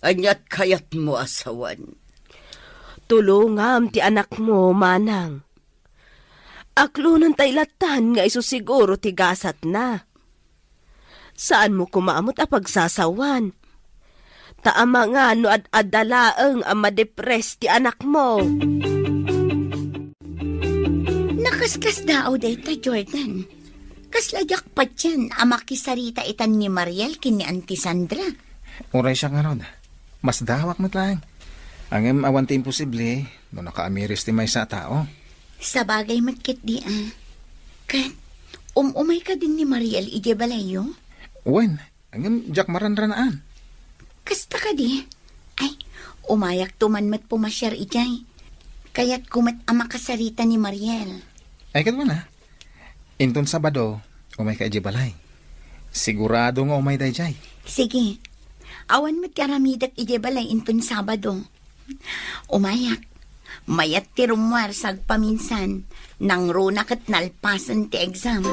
Aniat kayatmo a sawen? Tulongam ti anakmo, manang. Aklonentay lattan nga isu siguro ti gasatna. Saanmo koma met a pagsasawan. Ta amangan no ad-adda laeng a madepres ti anakmo. Nakaskasdaaw dayta, Jordan. Kasla diak patien a makisarita itan ni Mariel ken ni Auntie Sandra. Uray siak ngarud. Masdaawak met laeng. Ngem awan ti imposible no nakaamiris ti maysa a tao. Sabagay met ketdi a. Ket, um-umay kadin ni Mariel idiay balayyo? Wen, ngem diak maranranaan. Kasta kadi? Ay, umayakto man met pumasiar idiay. Kayatko met a makasarita ni Mariel. Ay, ket wen a. Inton Sabado, umayka idiay balay. Sigurado nga umay daydiay. Sige. Awan met ti aramidek idiay balay inton Sabado. Umayak. Mayat ti rummuar sagpaminsan. Nangruna ket nalpasen ti exam.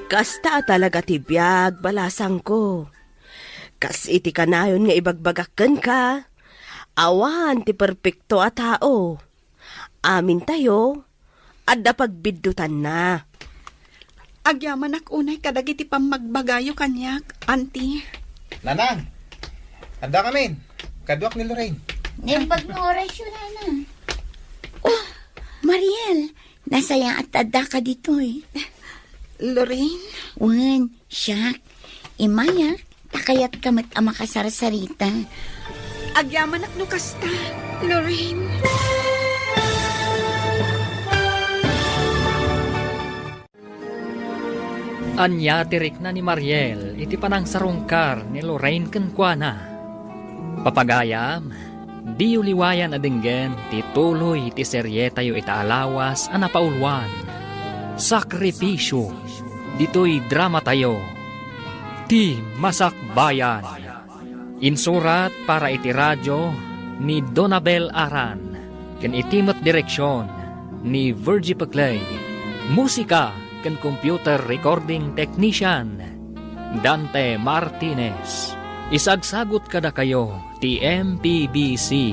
Kasta a talaga ti biag, balasangko. Kas iti kanayon nga ibagbagak kenka, awan ti perpekto a tao. Amintayo, adda pagbiddutanna. Agyamanak unay kadagiti pammagbagayo kaniak, Auntie. Nanang, adda kamin. Kaduak ni Lorraine. Naimbag nga orasyo, Nanang. Oh, Mariel, nasayaat ta addaka ditoy. Lorraine? Wen, siak. Immay a, ta kayatka met a makasarsarita. Agyamanak no kasta, Lorraine. Ania ti rikna ni Mariel iti panangsarungkar ni Lorraine kenkuana? Papagayam, diyo liwayan a denggen ti tuloy ti serietayo ita a lawas a napauluan, Sakripisyo, ditoy dramatayo, Ti Masakbayan. Insurat para iti radio ni Donabel Aran, ken iti met direksion ni Virgie Peclay. Musika ken computer recording technician, Dante Martinez. Isagsagut kadakayo ti M P B C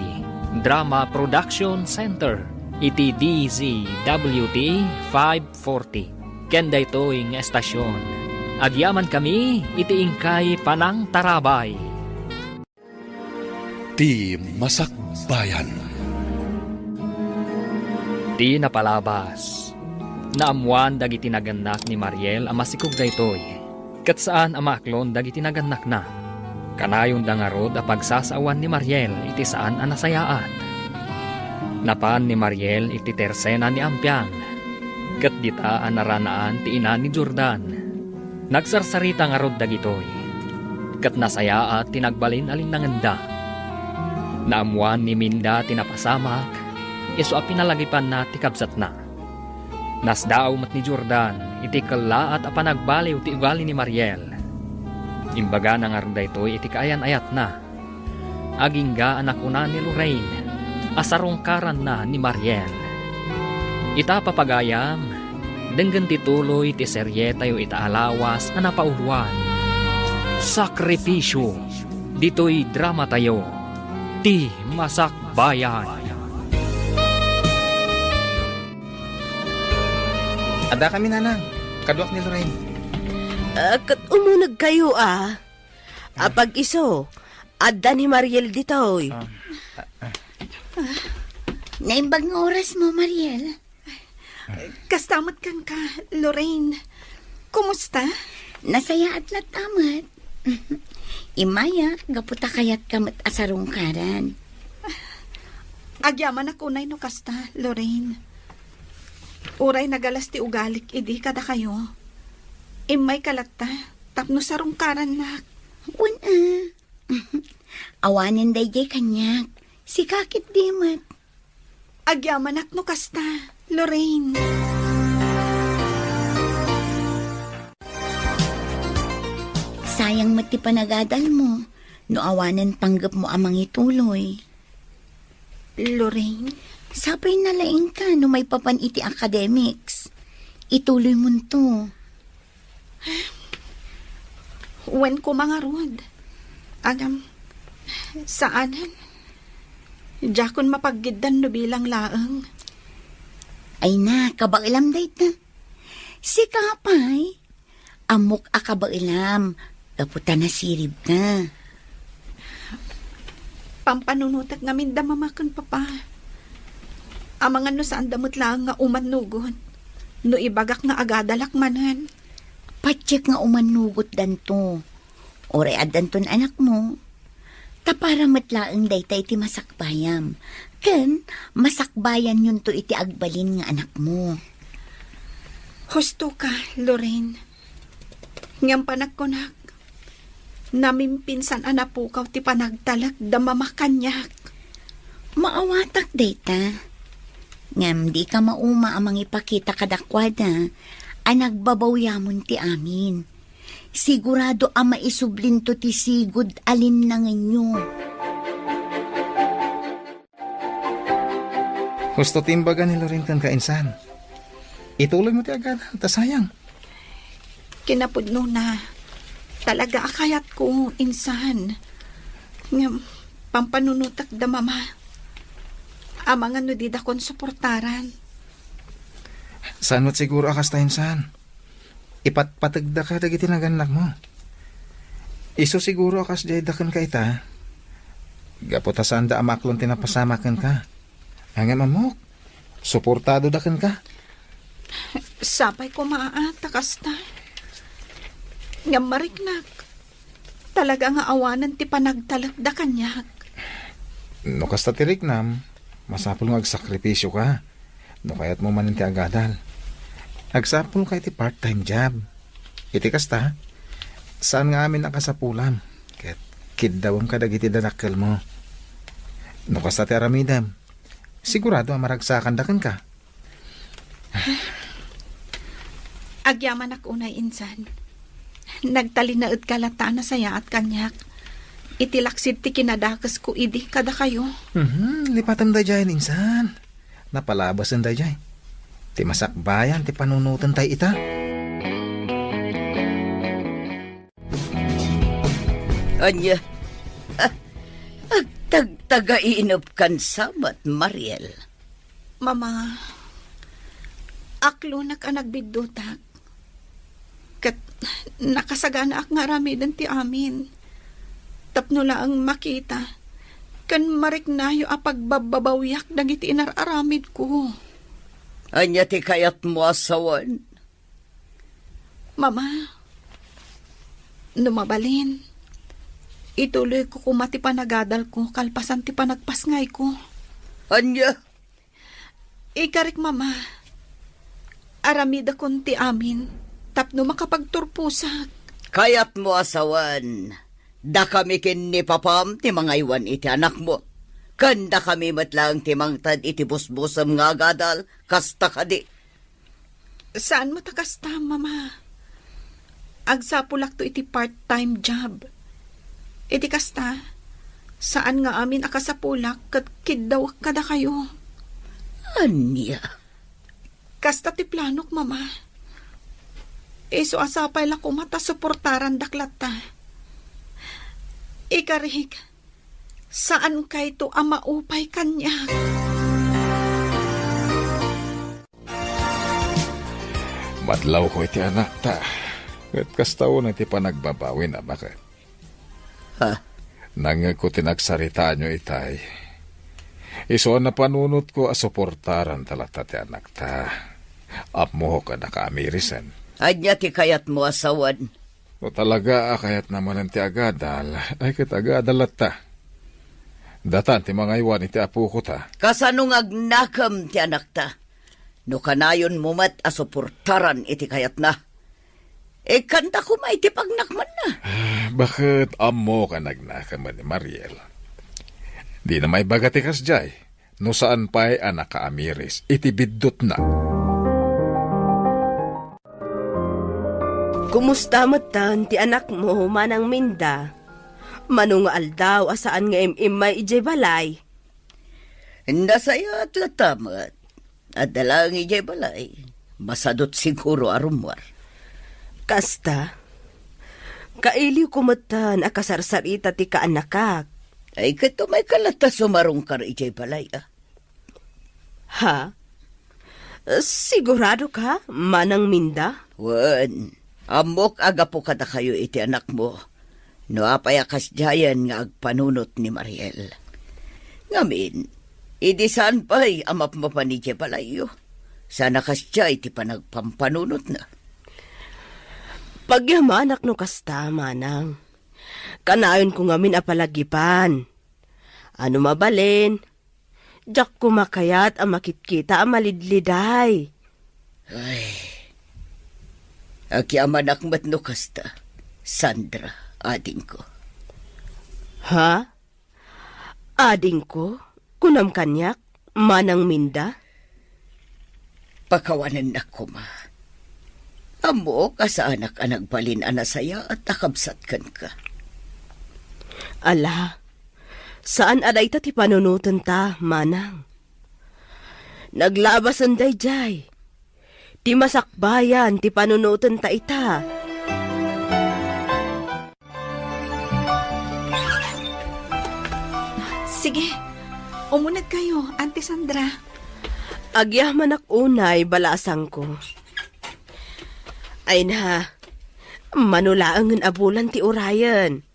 Drama Production Center iti D Z W T five forty. Ken daytoy nga estasion, agyamankami iti inkay panangtarabay. Ti Masakbayan. Ti napalabas, naammoan dagiti nagannak ni Mariel a masikog daytoy, ket saan a maaklon dagiti nagannakna. Kanayonda ngarud a pagsasaoan ni Mariel iti saan a nasayaat. Napan ni Mariel iti tersena ni Ampiang, ket dita a naranaan ti ina ni Jordan. Nagsarsarita ngarud dagitoy, ket nasayaat ti nagbalin a linnangenda. Naammoan ni Minda ti napasamak, isu a pinalagipanna ti kabsatna. Nasdaaw met ni Jordan iti kellaat a panagbaliw ti ugali ni Mariel. Imbagana ngarud daytoy iti kaayan-ayatna. Agingga a nakuna ni Lorraine a sarungkaranna ni Mariel. Ita, papagayam, denggen ti tuloy ti serietayo ita a lawas a napauluan, Sakripisyo, ditoy dramatayo, Ti Masakbayan. Adda kami, Nanang. Kaduak ni Lorraine. Ah, ket umunegkayo, a. Apag-isu, adda ni Mariel ditoy. Ah. Naimbag nga orasmo, Mariel. Kasta met kenka, Lorraine. Kumusta? Nasayaat latta met. Immayak, gapu ta kayatka met a sarungkaran. Agyamanak unay no kasta, Lorraine. Uray nagalas ti ugalik idi kadakayo. Immayka latta, tapno sarungkarannak. Wen a. Awanen daydiay kaniak. Sika ketdi met. Agyamanak no kasta, Lorraine. Sayang met ti panagadalmo no awanen panggepmo a mangituloy. Lorraine? Sapay nalaingka no maipapan iti academics. Ituloymonto. Wen koma ngarud. Agam, saanen. Diakon mapaggiddan no bilang laeng. Ay na, kabaelam dayta. Sika pay, ammok a kabaelam gapu ta nasiribka. Pampanunotek ngamin da Mama ken Papa. Amangan no saanda met laeng nga umannugot no ibagak nga agadalak manen. Patiek nga umannugotdanto. Uray addanton anakmo. Ta para met laeng dayta iti masakbayam. Ken masakbayanyonto iti agbalin nga anakmo. Husto ka, Lorraine. Ngem panagkunak, namimpinsan a napukaw ti panagtalek da Mama kaniak. Maawatak dayta. Ngem dika mauma a mangipakita kadakuada a nagbabawyamon ti amin. Sigurado a maisublinto ti sigud a linnangenyo. Husto ti imbaga ni Loren kenka, insan. Ituloymo ti agadal, ta sayang. Kinapudnona, talaga a kayatko, insan. Ngem, pampanunotek da Mama. Amangan no didakon suportaran. Saan met siguro a kasta, insan? Ipatpategdaka dagiti nagannakmo. Isu siguro a kasdiay da kenka ita. Gapu ta saanda a maaklon ti napasamak kenka. Ngem ammok, suportado da kenka. Sapay koma a ta kasta. Ngem mariknak. Talaga nga awanen ti panagtalek da kaniak. No kasta ti riknam, masapul nga agsakrifisioka no kayatmo manen ti agadal. Agsapulka iti part-time job. Iti kasta, saan nga amin a kasapulam ket kiddawem kadagiti danakkelmo. No kasta ti aramidem, sigurado a maragsakanda kenka. Agyamanak unay, insan. Nagtalinaedka latta a nasayaat kaniak iti laksid ti kinadakesko idi kadakayo. Mhm, lipatem daydiayen, insan. Napalabasen daydiay. Ti masakbayan ti panunoten tay ita. Ania? Ah, agtagtagainep kan samat, Mariel. Mama, aklonak a nagbiddutak. Ket nakasaganaak nga aramiden ti amin. Tapno laeng makita ken mariknayo a pagbabbabawiak dagiti inar-aramidko. Ania ti kayatmo a sawen? Mama, no mabalin, ituloyko koma ti panagadalko kalpasan ti panagpasngayko. Ania? Ikarik, Mama, aramidakon ti amin tapno makapagturposak. Kayatmo a sawen, dakami ken ni Papam ti mangaywan iti anakmo, ken dakami met laeng ti mangted iti busbusem nga agadal, kasta kadi? Saan met a kasta, Mama. Agsapulakto iti part-time job. Iti kasta, saan nga amin a kasapulak ket kiddawek kadakayo. Ania? Kasta ti planok, Mama. Isu a sapay la koma ta suportarandak latta. Ikarik, saankayto a maupay kaniak. Madlawko iti anakta, ket kasta unay ti panagbabawina, baket. Ha? Nangngegko ti nagsaritaanyo itay. Isu a napanunotko a suportaranta latta ti anakta. Ammok a nakaamirisan. Ania ti kayatmo a sawen? No talaga a kayatna manen ti agadal, ay ket agadal latta. Datan ti mangaywan iti apoko ta. Kasano nga agnakem ti anakta? No kanayonmo met a suportaran iti kayatna, ikkanta koma iti pagnakmanna. Ah, baket ammok a nagnakem ni Mariel. Dina maibaga ti kasdiay no saan pay a nakaamiris iti biddutna. Kumusta metten ti anakmo, Manang Minda? Mano nga aldaw a saan nga im-immay idiay balay? Nasayaat latta met. Adda laeng idiay balay. Masadut siguro a rummuar. Kasta, kailiwko metten a kasarsarita ti kaannakak. Ay, ket umayka latta sumarungkar idiay balay, a? Ha? Sigurado ka, Manang Minda? Wen, Ammok a gapu kadakayo iti anakmo, no apay a kasdiayen nga agpanunot ni Mariel. Ngamin, idi saan pay a mapmapan idiay balayyo, saan a kasdiay ti panagpampanunotna. Pagyamanak no kasta, manang. Kanayonko ngamin a palagipan. Ano mabalin, diak koma kayat a makitkita a malidliday. Ay, agyamanak met no kasta, Sandra, adingko. Ha? Adingko? Kunam kaniak, Manang Minda? Pakawanennak koma. Ammok a saanak a nagbalin a nasayaat a kabsat kenka. Ala, saan a dayta ti panunotenta, manang. Naglabasen daydiay. Ti masakbayan ti panunotenta ita. Sige, umunegkayo, Auntie Sandra. Agyamanak unay, balasangko. Ay na, mano laengen a bulan ti urayen.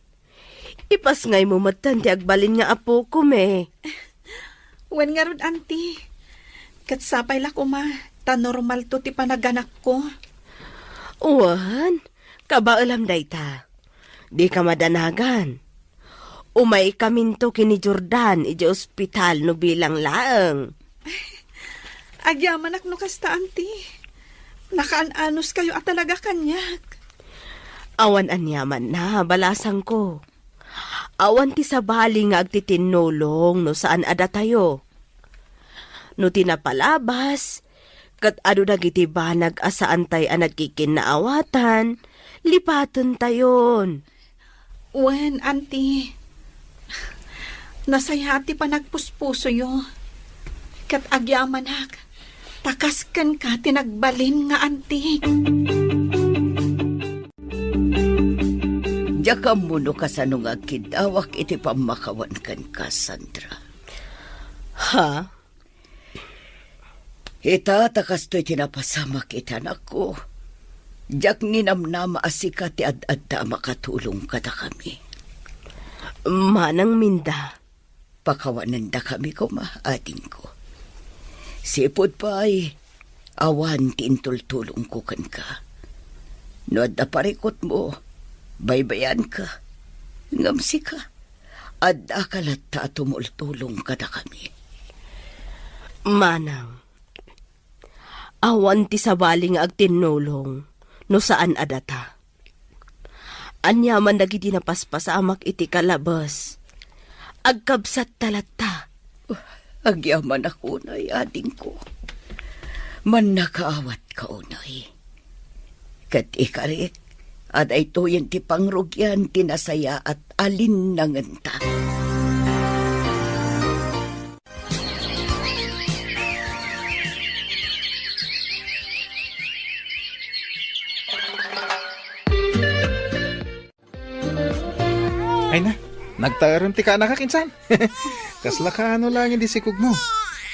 Ipasngaymo metten ti agbalin nga apokon, eh. Wen ngarud, Auntie. Ket sapay la koma, ta normalto ti panaganakko. Wen, kabaelam dayta. Dika madanagan. Umaykaminto ken ni Jordan idiay ospital no bilang laeng. Agyamanak no kasta, Auntie. Nakaan-anuskayo a talaga kaniak. Awan aniamanna, balasangko. Awan ti sabali nga agtitinnulong no saan a datayo. No ti napalabas, ket adu dagiti banag a saantay a nagkikinnaawatan, lipatentayon. Wen, Auntie. Nasayaat ti panagpuspusoyo. Ket agyamanak, ta kas kenka ti nagbalin nga Auntie. Diak ammo no kasano nga agkiddawak iti pammakawan kenka, Sandra. Ha? Ita, ta kastoy ti napasamak iti anakko, diak ninamnama a sika ti ad-adda a makatulong kadakami. Manang Minda. Pakawanendakami koma, adingko. Sipud pay, awan ti intultulongko kenka. No adda parikutmo, baybayanka. Ngem sika, addaka latta a tumultulong kadakami. Manang, awan ti sabali nga agtinnulong no saan a data. Aniaman dagiti napaspasamak iti kalabes, agkabsatta latta. Agyamanak unay, adingko. Mannakaawatka unay. Ket ikarik a daytoyen ti pangrugian ti nasayaat a linnangenta. Ay na, nagtaerem ti kaanakak, insan. Kasla kaano laeng di sikogmo.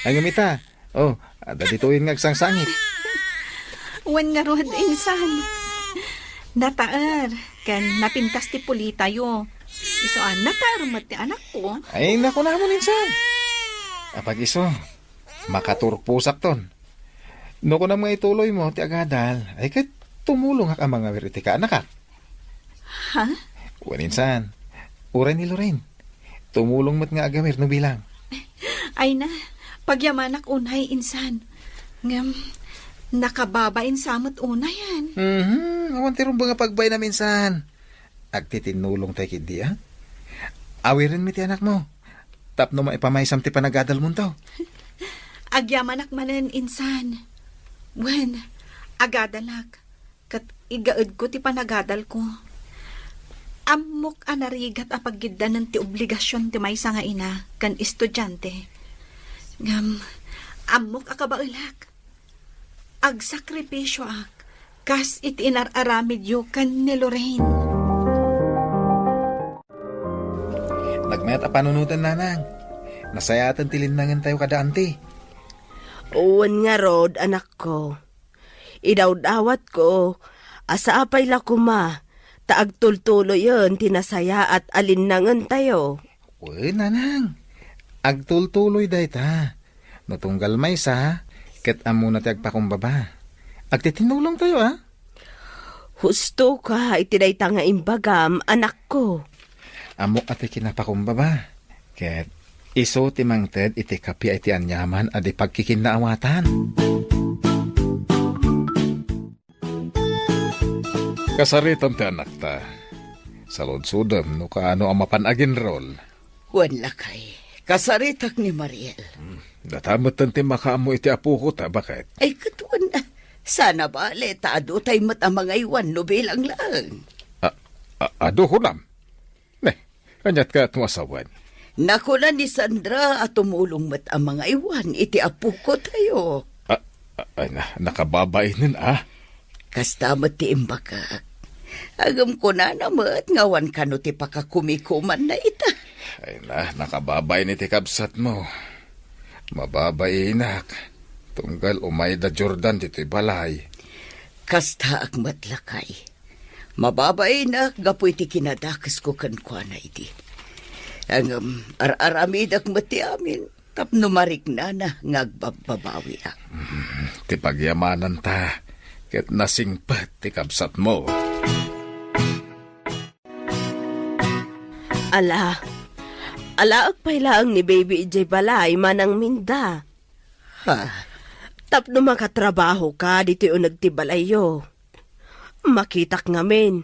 Ay, ngem ita, oh, adda ditoyen nga agsangsangit. Wen ngarud, insan. Nataer, ken napintas ti pulitayo. Isu a, nataer met ti anakko. Ay, nakunamon, insan. Apag-isu, makaturposakton. No kunam nga ituloymo ti agadal, ay ket tumulongak a mangawir iti kaanakak. Ha? Wen insan, uray ni Lorraine. Tumulong met nga agawir no bilang. Ay na, pagyamanak unay, insan. Ngem, nakababain sa met unayen. Mhm, awan ti rumbeng a pagbainam, insan. Agtitinnulong tay ketdi, a? Awirenmi ti anakmo tapno maipamaysam ti panagadalmonto. Agyamanak manen, insan. Wen, agadalak, ket igaedko ti panagadalko. Ammok a narigat a paggiddanen ti obligasion ti maysa nga ina ken estudiante. Ngem, ammok a kabaelak. Agsakripisioak kas iti inar-aramidyo ken ni Lorraine. Nagmayat a panunoten, nanang. Nasayaaten ti linnangentayo kada anti. Wen ngarud, anakko. Idawdawatko Asa apay la koma, ta agtultuloyen ti nasayaat a linnangentayo. Wen, nanang. Agtultuloy dayta. No tunggal maysa, ket ammona ti agpakumbaba. Agtitinnulongtayo, a? Husto ka iti dayta nga imbagam, anakko. Ammok a ti kinapakumbaba. Ket isu ti mangted iti kappia iti aniaman a di pagkikinnaawatan. Kasaritam ti anakta. Saludsodem no kaano a mapan aginrol. Wen, lakay, kasaritak ni Mariel. Hmm, data metten ti makaammo iti apoko ta, baket? Ay, ket wen, sana bale, ta adu tay met a mangaywan no bilang laeng. A, a, adu kunam? Ne, kaniat ka no asawen? Nakuna ni Sandra a tumulong met a mangaywan iti apoko tayo. A, a, ay na, nakababainen, a? Kasta met ti imbagak. Ngem kunana met nga awan kano ti pakakumikumanna ita. Ay na, nakababain iti kabsatmo. Mababainak. Tunggal umayda Jordan ditoy balay. Kastaak met, lakay. Mababainak gapu iti kinadakesko kenkuana idi. Ngem ar-aramidek met ti amin tapno mariknana nga agbabbabawiak. Mm, ti pagyamananta ket nasingpet ti kabsatmo. Ala, alaek pay laeng ni baby idiay balay manang minda. Ha? Tapno makatrabaho ka ditoy uneg ti balayyo. Makitak ngamin,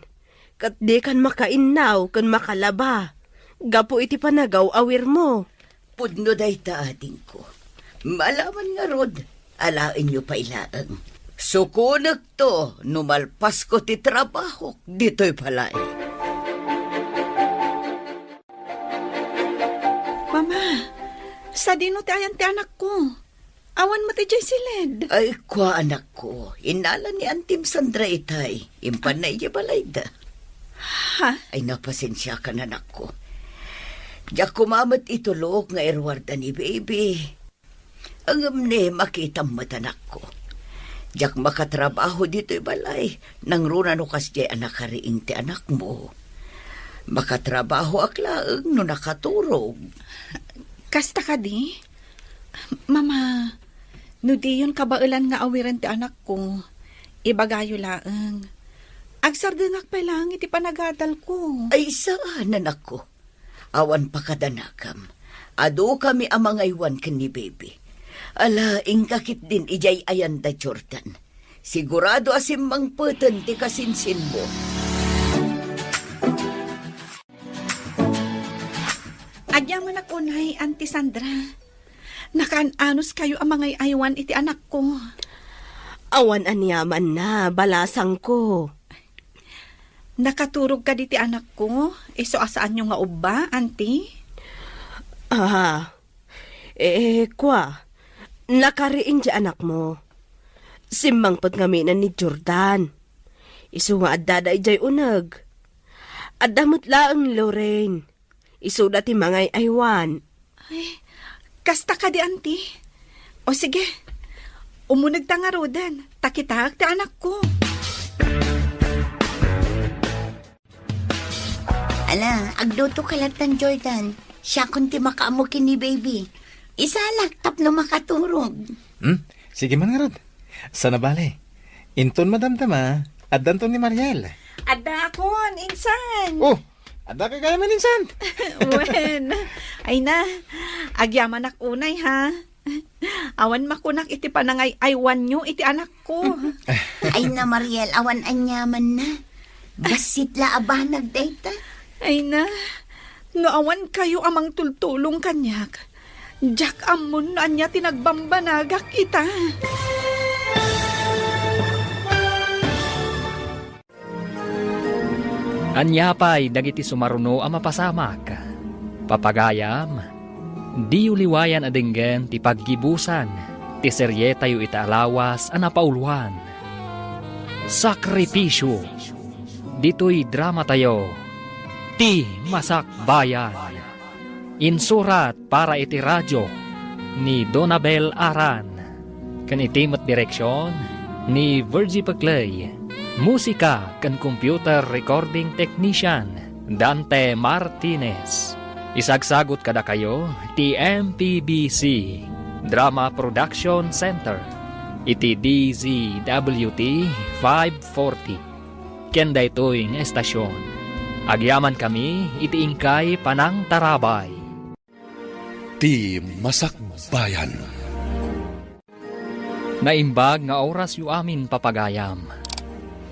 ket dikan makainnaw ken makalaba, gapu iti panagaw-awirmo. Pudno dayta, adingko. Malaman ngarud, alaenyo pay laeng. Sukonekto no malpasko ti trabahok ditoy balay. Mama, sadino ti ayan ti anakko? Awan met idiay siled. Ay, kua, anakko. Innala ni Antim Sandra itay. Impanna idiay balayda. Ha? Ay, napasensiakan, anakko. Diak koma met itulok nga iruarda ni baby. Ngem ne, makitam met, anakko. Diak makatrabaho ditoy balay. Nangruna no kasdiay a nakariing ti anakmo. Makatrabahoak laeng no nakaturog. Kasta kadi? Mama, no diyon kabaelan nga awiren ti anakko, ibagayo laeng. Agsardengak pay laeng iti panagadalko. Ay, saan, anakko. Awan pakadanakam. Adukami a mangaywan ken ni baby. Ala, inka ketdin idiay ayanda Jordan. Sigurado a simmangpeten ti kasinsinmo. Agyamanak unay, Auntie Sandra. Nakaan-anuskayo a mangay-aywan iti anakko. Awan aniamanna, balasangko. Nakaturog kadi ti anakko, isu a saanyo nga ubba, Auntie? Ah, eh, kua, nakariing ti anakmo. Simmangpet ngamin ni Jordan. Isu nga addada idiay uneg. Adda met laeng ni Lorraine. Isuda ti mangay-aywan. Ay, kasta kadi, Auntie? O sige, umunegta ngaruden, ta kitaek ti anakko. Ala, agluto ka lattan, Jordan. Siakon ti makaammo ken ni baby. Isalak tapno makaturog. Hmm? Sige man ngarud. Sana bale. Inton madamdama, addanton ni Mariel. Addaakon, insan. Oh, adda ka gayam, insan. Wen. Ay na, agyamanak unay, ha? Awan makunak iti panangay-aywanyo iti anakko. Ay na, Mariel, awan aniamanna. Bassit la a banag dayta. Ay na, no awan kayo a mangtultulong kaniak, diak ammon no ania ti nagbambanagak ita. Ania pay dagiti sumaruno a mapasamak? Papagayam, diyo liwayan a denggen ti paggibusan ti serietayo ita a lawas a napauluan, Sakripisyo. Ditoy dramatayo, Ti Masakbayan. Insurat para iti radio ni Donabel Aran, ken iti met direksion ni Virgie Peclay. Musika ken computer recording technician, Dante Martinez. Isagsagut kadakayo ti M P B C Drama Production Center iti D Z W T five forty. Ken daytoy nga estasion, agyamankami iti inkay panangtarabay. Ti Masakbayan. Naimbag nga orasyo amin, papagayam.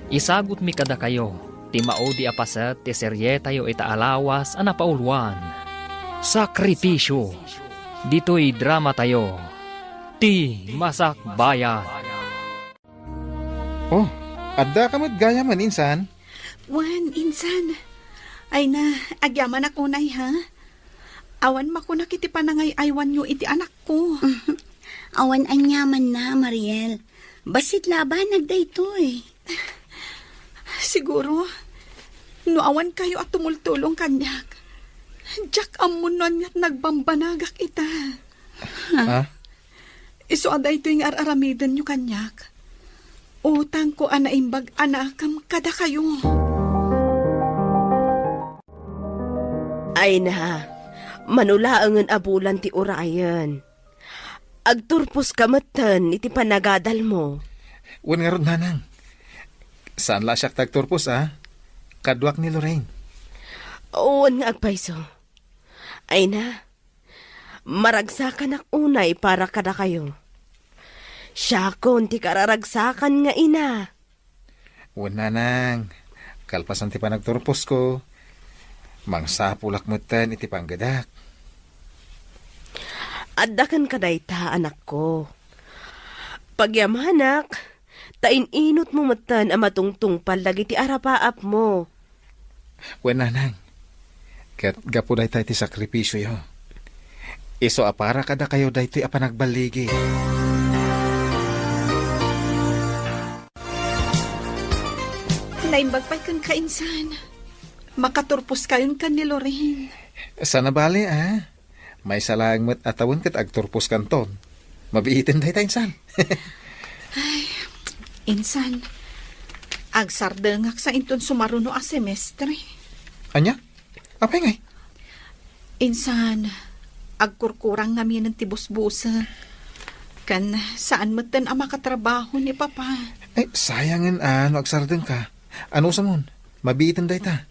Isagutmi kadakayo ti maudi a paset ti serietayo ita a lawas a napauluan, Sakripisyo. Ditoy dramatayo, Ti Masakbayan. Oh, addaka met gayamen, insan? Wen, insan. Ay na, agyamanak unay, ha? Awan makunak iti panangay-aywanyo iti anakko. Awan aniamanna, Mariel. Bassit la a banag daytoy. Siguro, no awan kayo a tumultulong kaniak, diak ammo no aniat nagbambanagak ita. Ha? Isu a daytoy nga ar-aramidenyo kaniak, utangko a naimbag a naakem kadakayo. Ay na, mano laengen a bulan ti urayen. Agturposka metten iti panagadalmo. Wen ngarud, nanang. Saan la a siak ti agturpos, a? Kaduak ni Lorraine. Wen nga agpayso. Ay na, maragsakanak unay para kadakayo. Siakon ti kararagsakan nga ina. Wen, nanang, kalpasan ti panagturposko, mangsapulak metten iti panggedak. Adda kenka dayta, anakko. Pagyamanak, ta in-inutmo metten a matungtungpal dagiti arapaapmo. Wen, nanang, ket gapu dayta iti sakripisioyo, isu a para kadakayo daytoy a panagballigi. Naimbag pay kenka, insan. Makaturposkayon ken ni Lorraine. Saan a bale, a? Maysa laeng met a tawen ket agturposkanton. Mabiiten dayta, insan. Ay, insan, agsardengak sa inton sumaruno a semestre. Ania? Apay ngay? Insan, agkurkurang ngaminen ti busbusek. Ken saan metten a makatrabaho ni Papa. Ay, sayangen a no agsardengka. Anusamon, mabiiten dayta.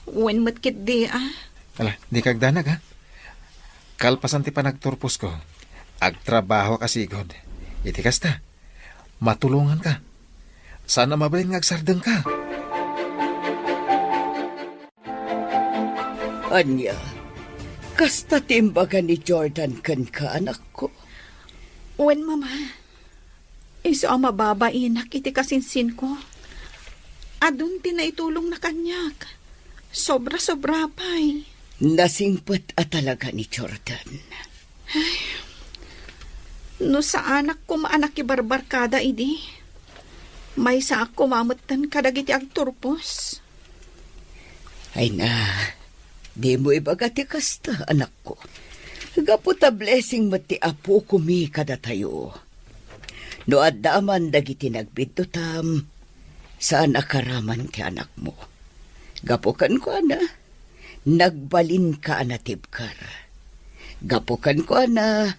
Wen met ketdi, a? Ala, dika agdanag, a? Kalpasan ti panagturposko, agtrabahoak a sigud. Iti kasta, matulonganka. Saan a mabalin nga agsardengka. Ania, kasta ti imbaga ni Jordan kenka, anakko? Wen, Mama. Isu a mababainak iti kasinsinko. Adun ti naitulongna kaniak. Sobra-sobra pay. Nasingpet a talaga ni Jordan. Ay, no saanak koma a nakibarbarkada idi, maysaak koma metten kadagiti agturpos. Ay na, dimo ibaga ti kasta, anakko. Gapu ta blessing met ti Apokomi kadatayo. No adda man dagiti nagbiddutam, saan a karaman ti anakmo. Gapu kenkuana, nagbalinka a natibker. Gapu kenkuana,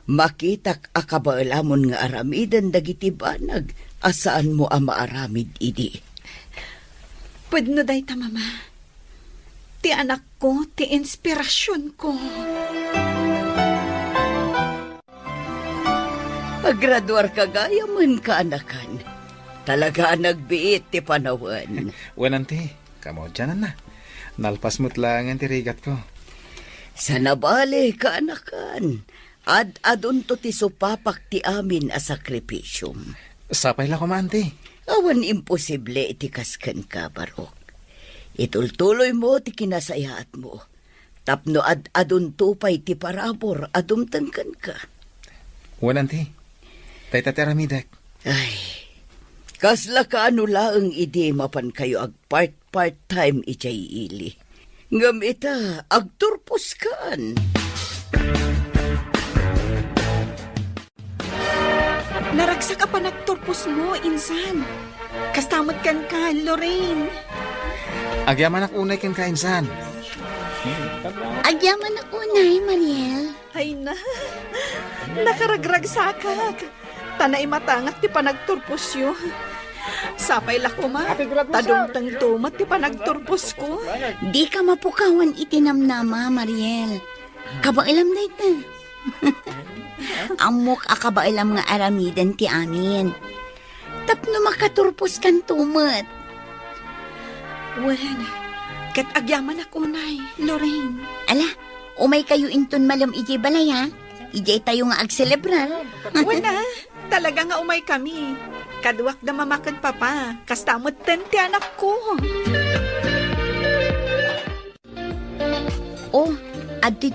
makitak a kabaelamon nga aramiden dagiti banag a saanmo a maaramid idi. Pudno dayta, Mama. Ti anakko, ti inspirasionko. Aggraduarka gayamen, kaanakan. Talaga a nagbiit ti panawen. Wen, anti, kamaudiananna. Nalpas met laengen ti rigatko. Saan a bale, kaanakan. Ad-adunto ti supapak ti amin a sakripisiom. Sapay la koma, anti. Awan imposible iti kas kenka, Barok. Itultuloymo ti kinasayaatmo. Tapno ad-adunto pay ti parabur a dumteng kenka. Wen, anti. Dayta ti aramidek. Ay, kasla kaano laeng idi mapankayo agpart-part time idiay ili. Ngem ita, agturposkan. Naragsak a panagturposmo, insan. Kasta met kenka, Lorraine. Agyamanak unay kenka insan. Agyamanak unay, Mariel. Ay na, nakaragragsakak. Ta naimatangak ti panagturposyo. Sapay la koma, ta dumtengto met ti panagturposko. Dika mapukawan iti namnama, Mariel. Kabaelam dayta. Ammok a kabaelam nga aramiden ti amin. Tapno makaturposkanto met. Wen, ket agyamanak unay, Lorraine. Ala, umaykayo inton malem idiay balay, ha? Idiay tayo nga agselebrar. Wen a, talaga nga umaykami. Kaduak da mama ken papa, kasta metten ti anakko. Oh, adtoy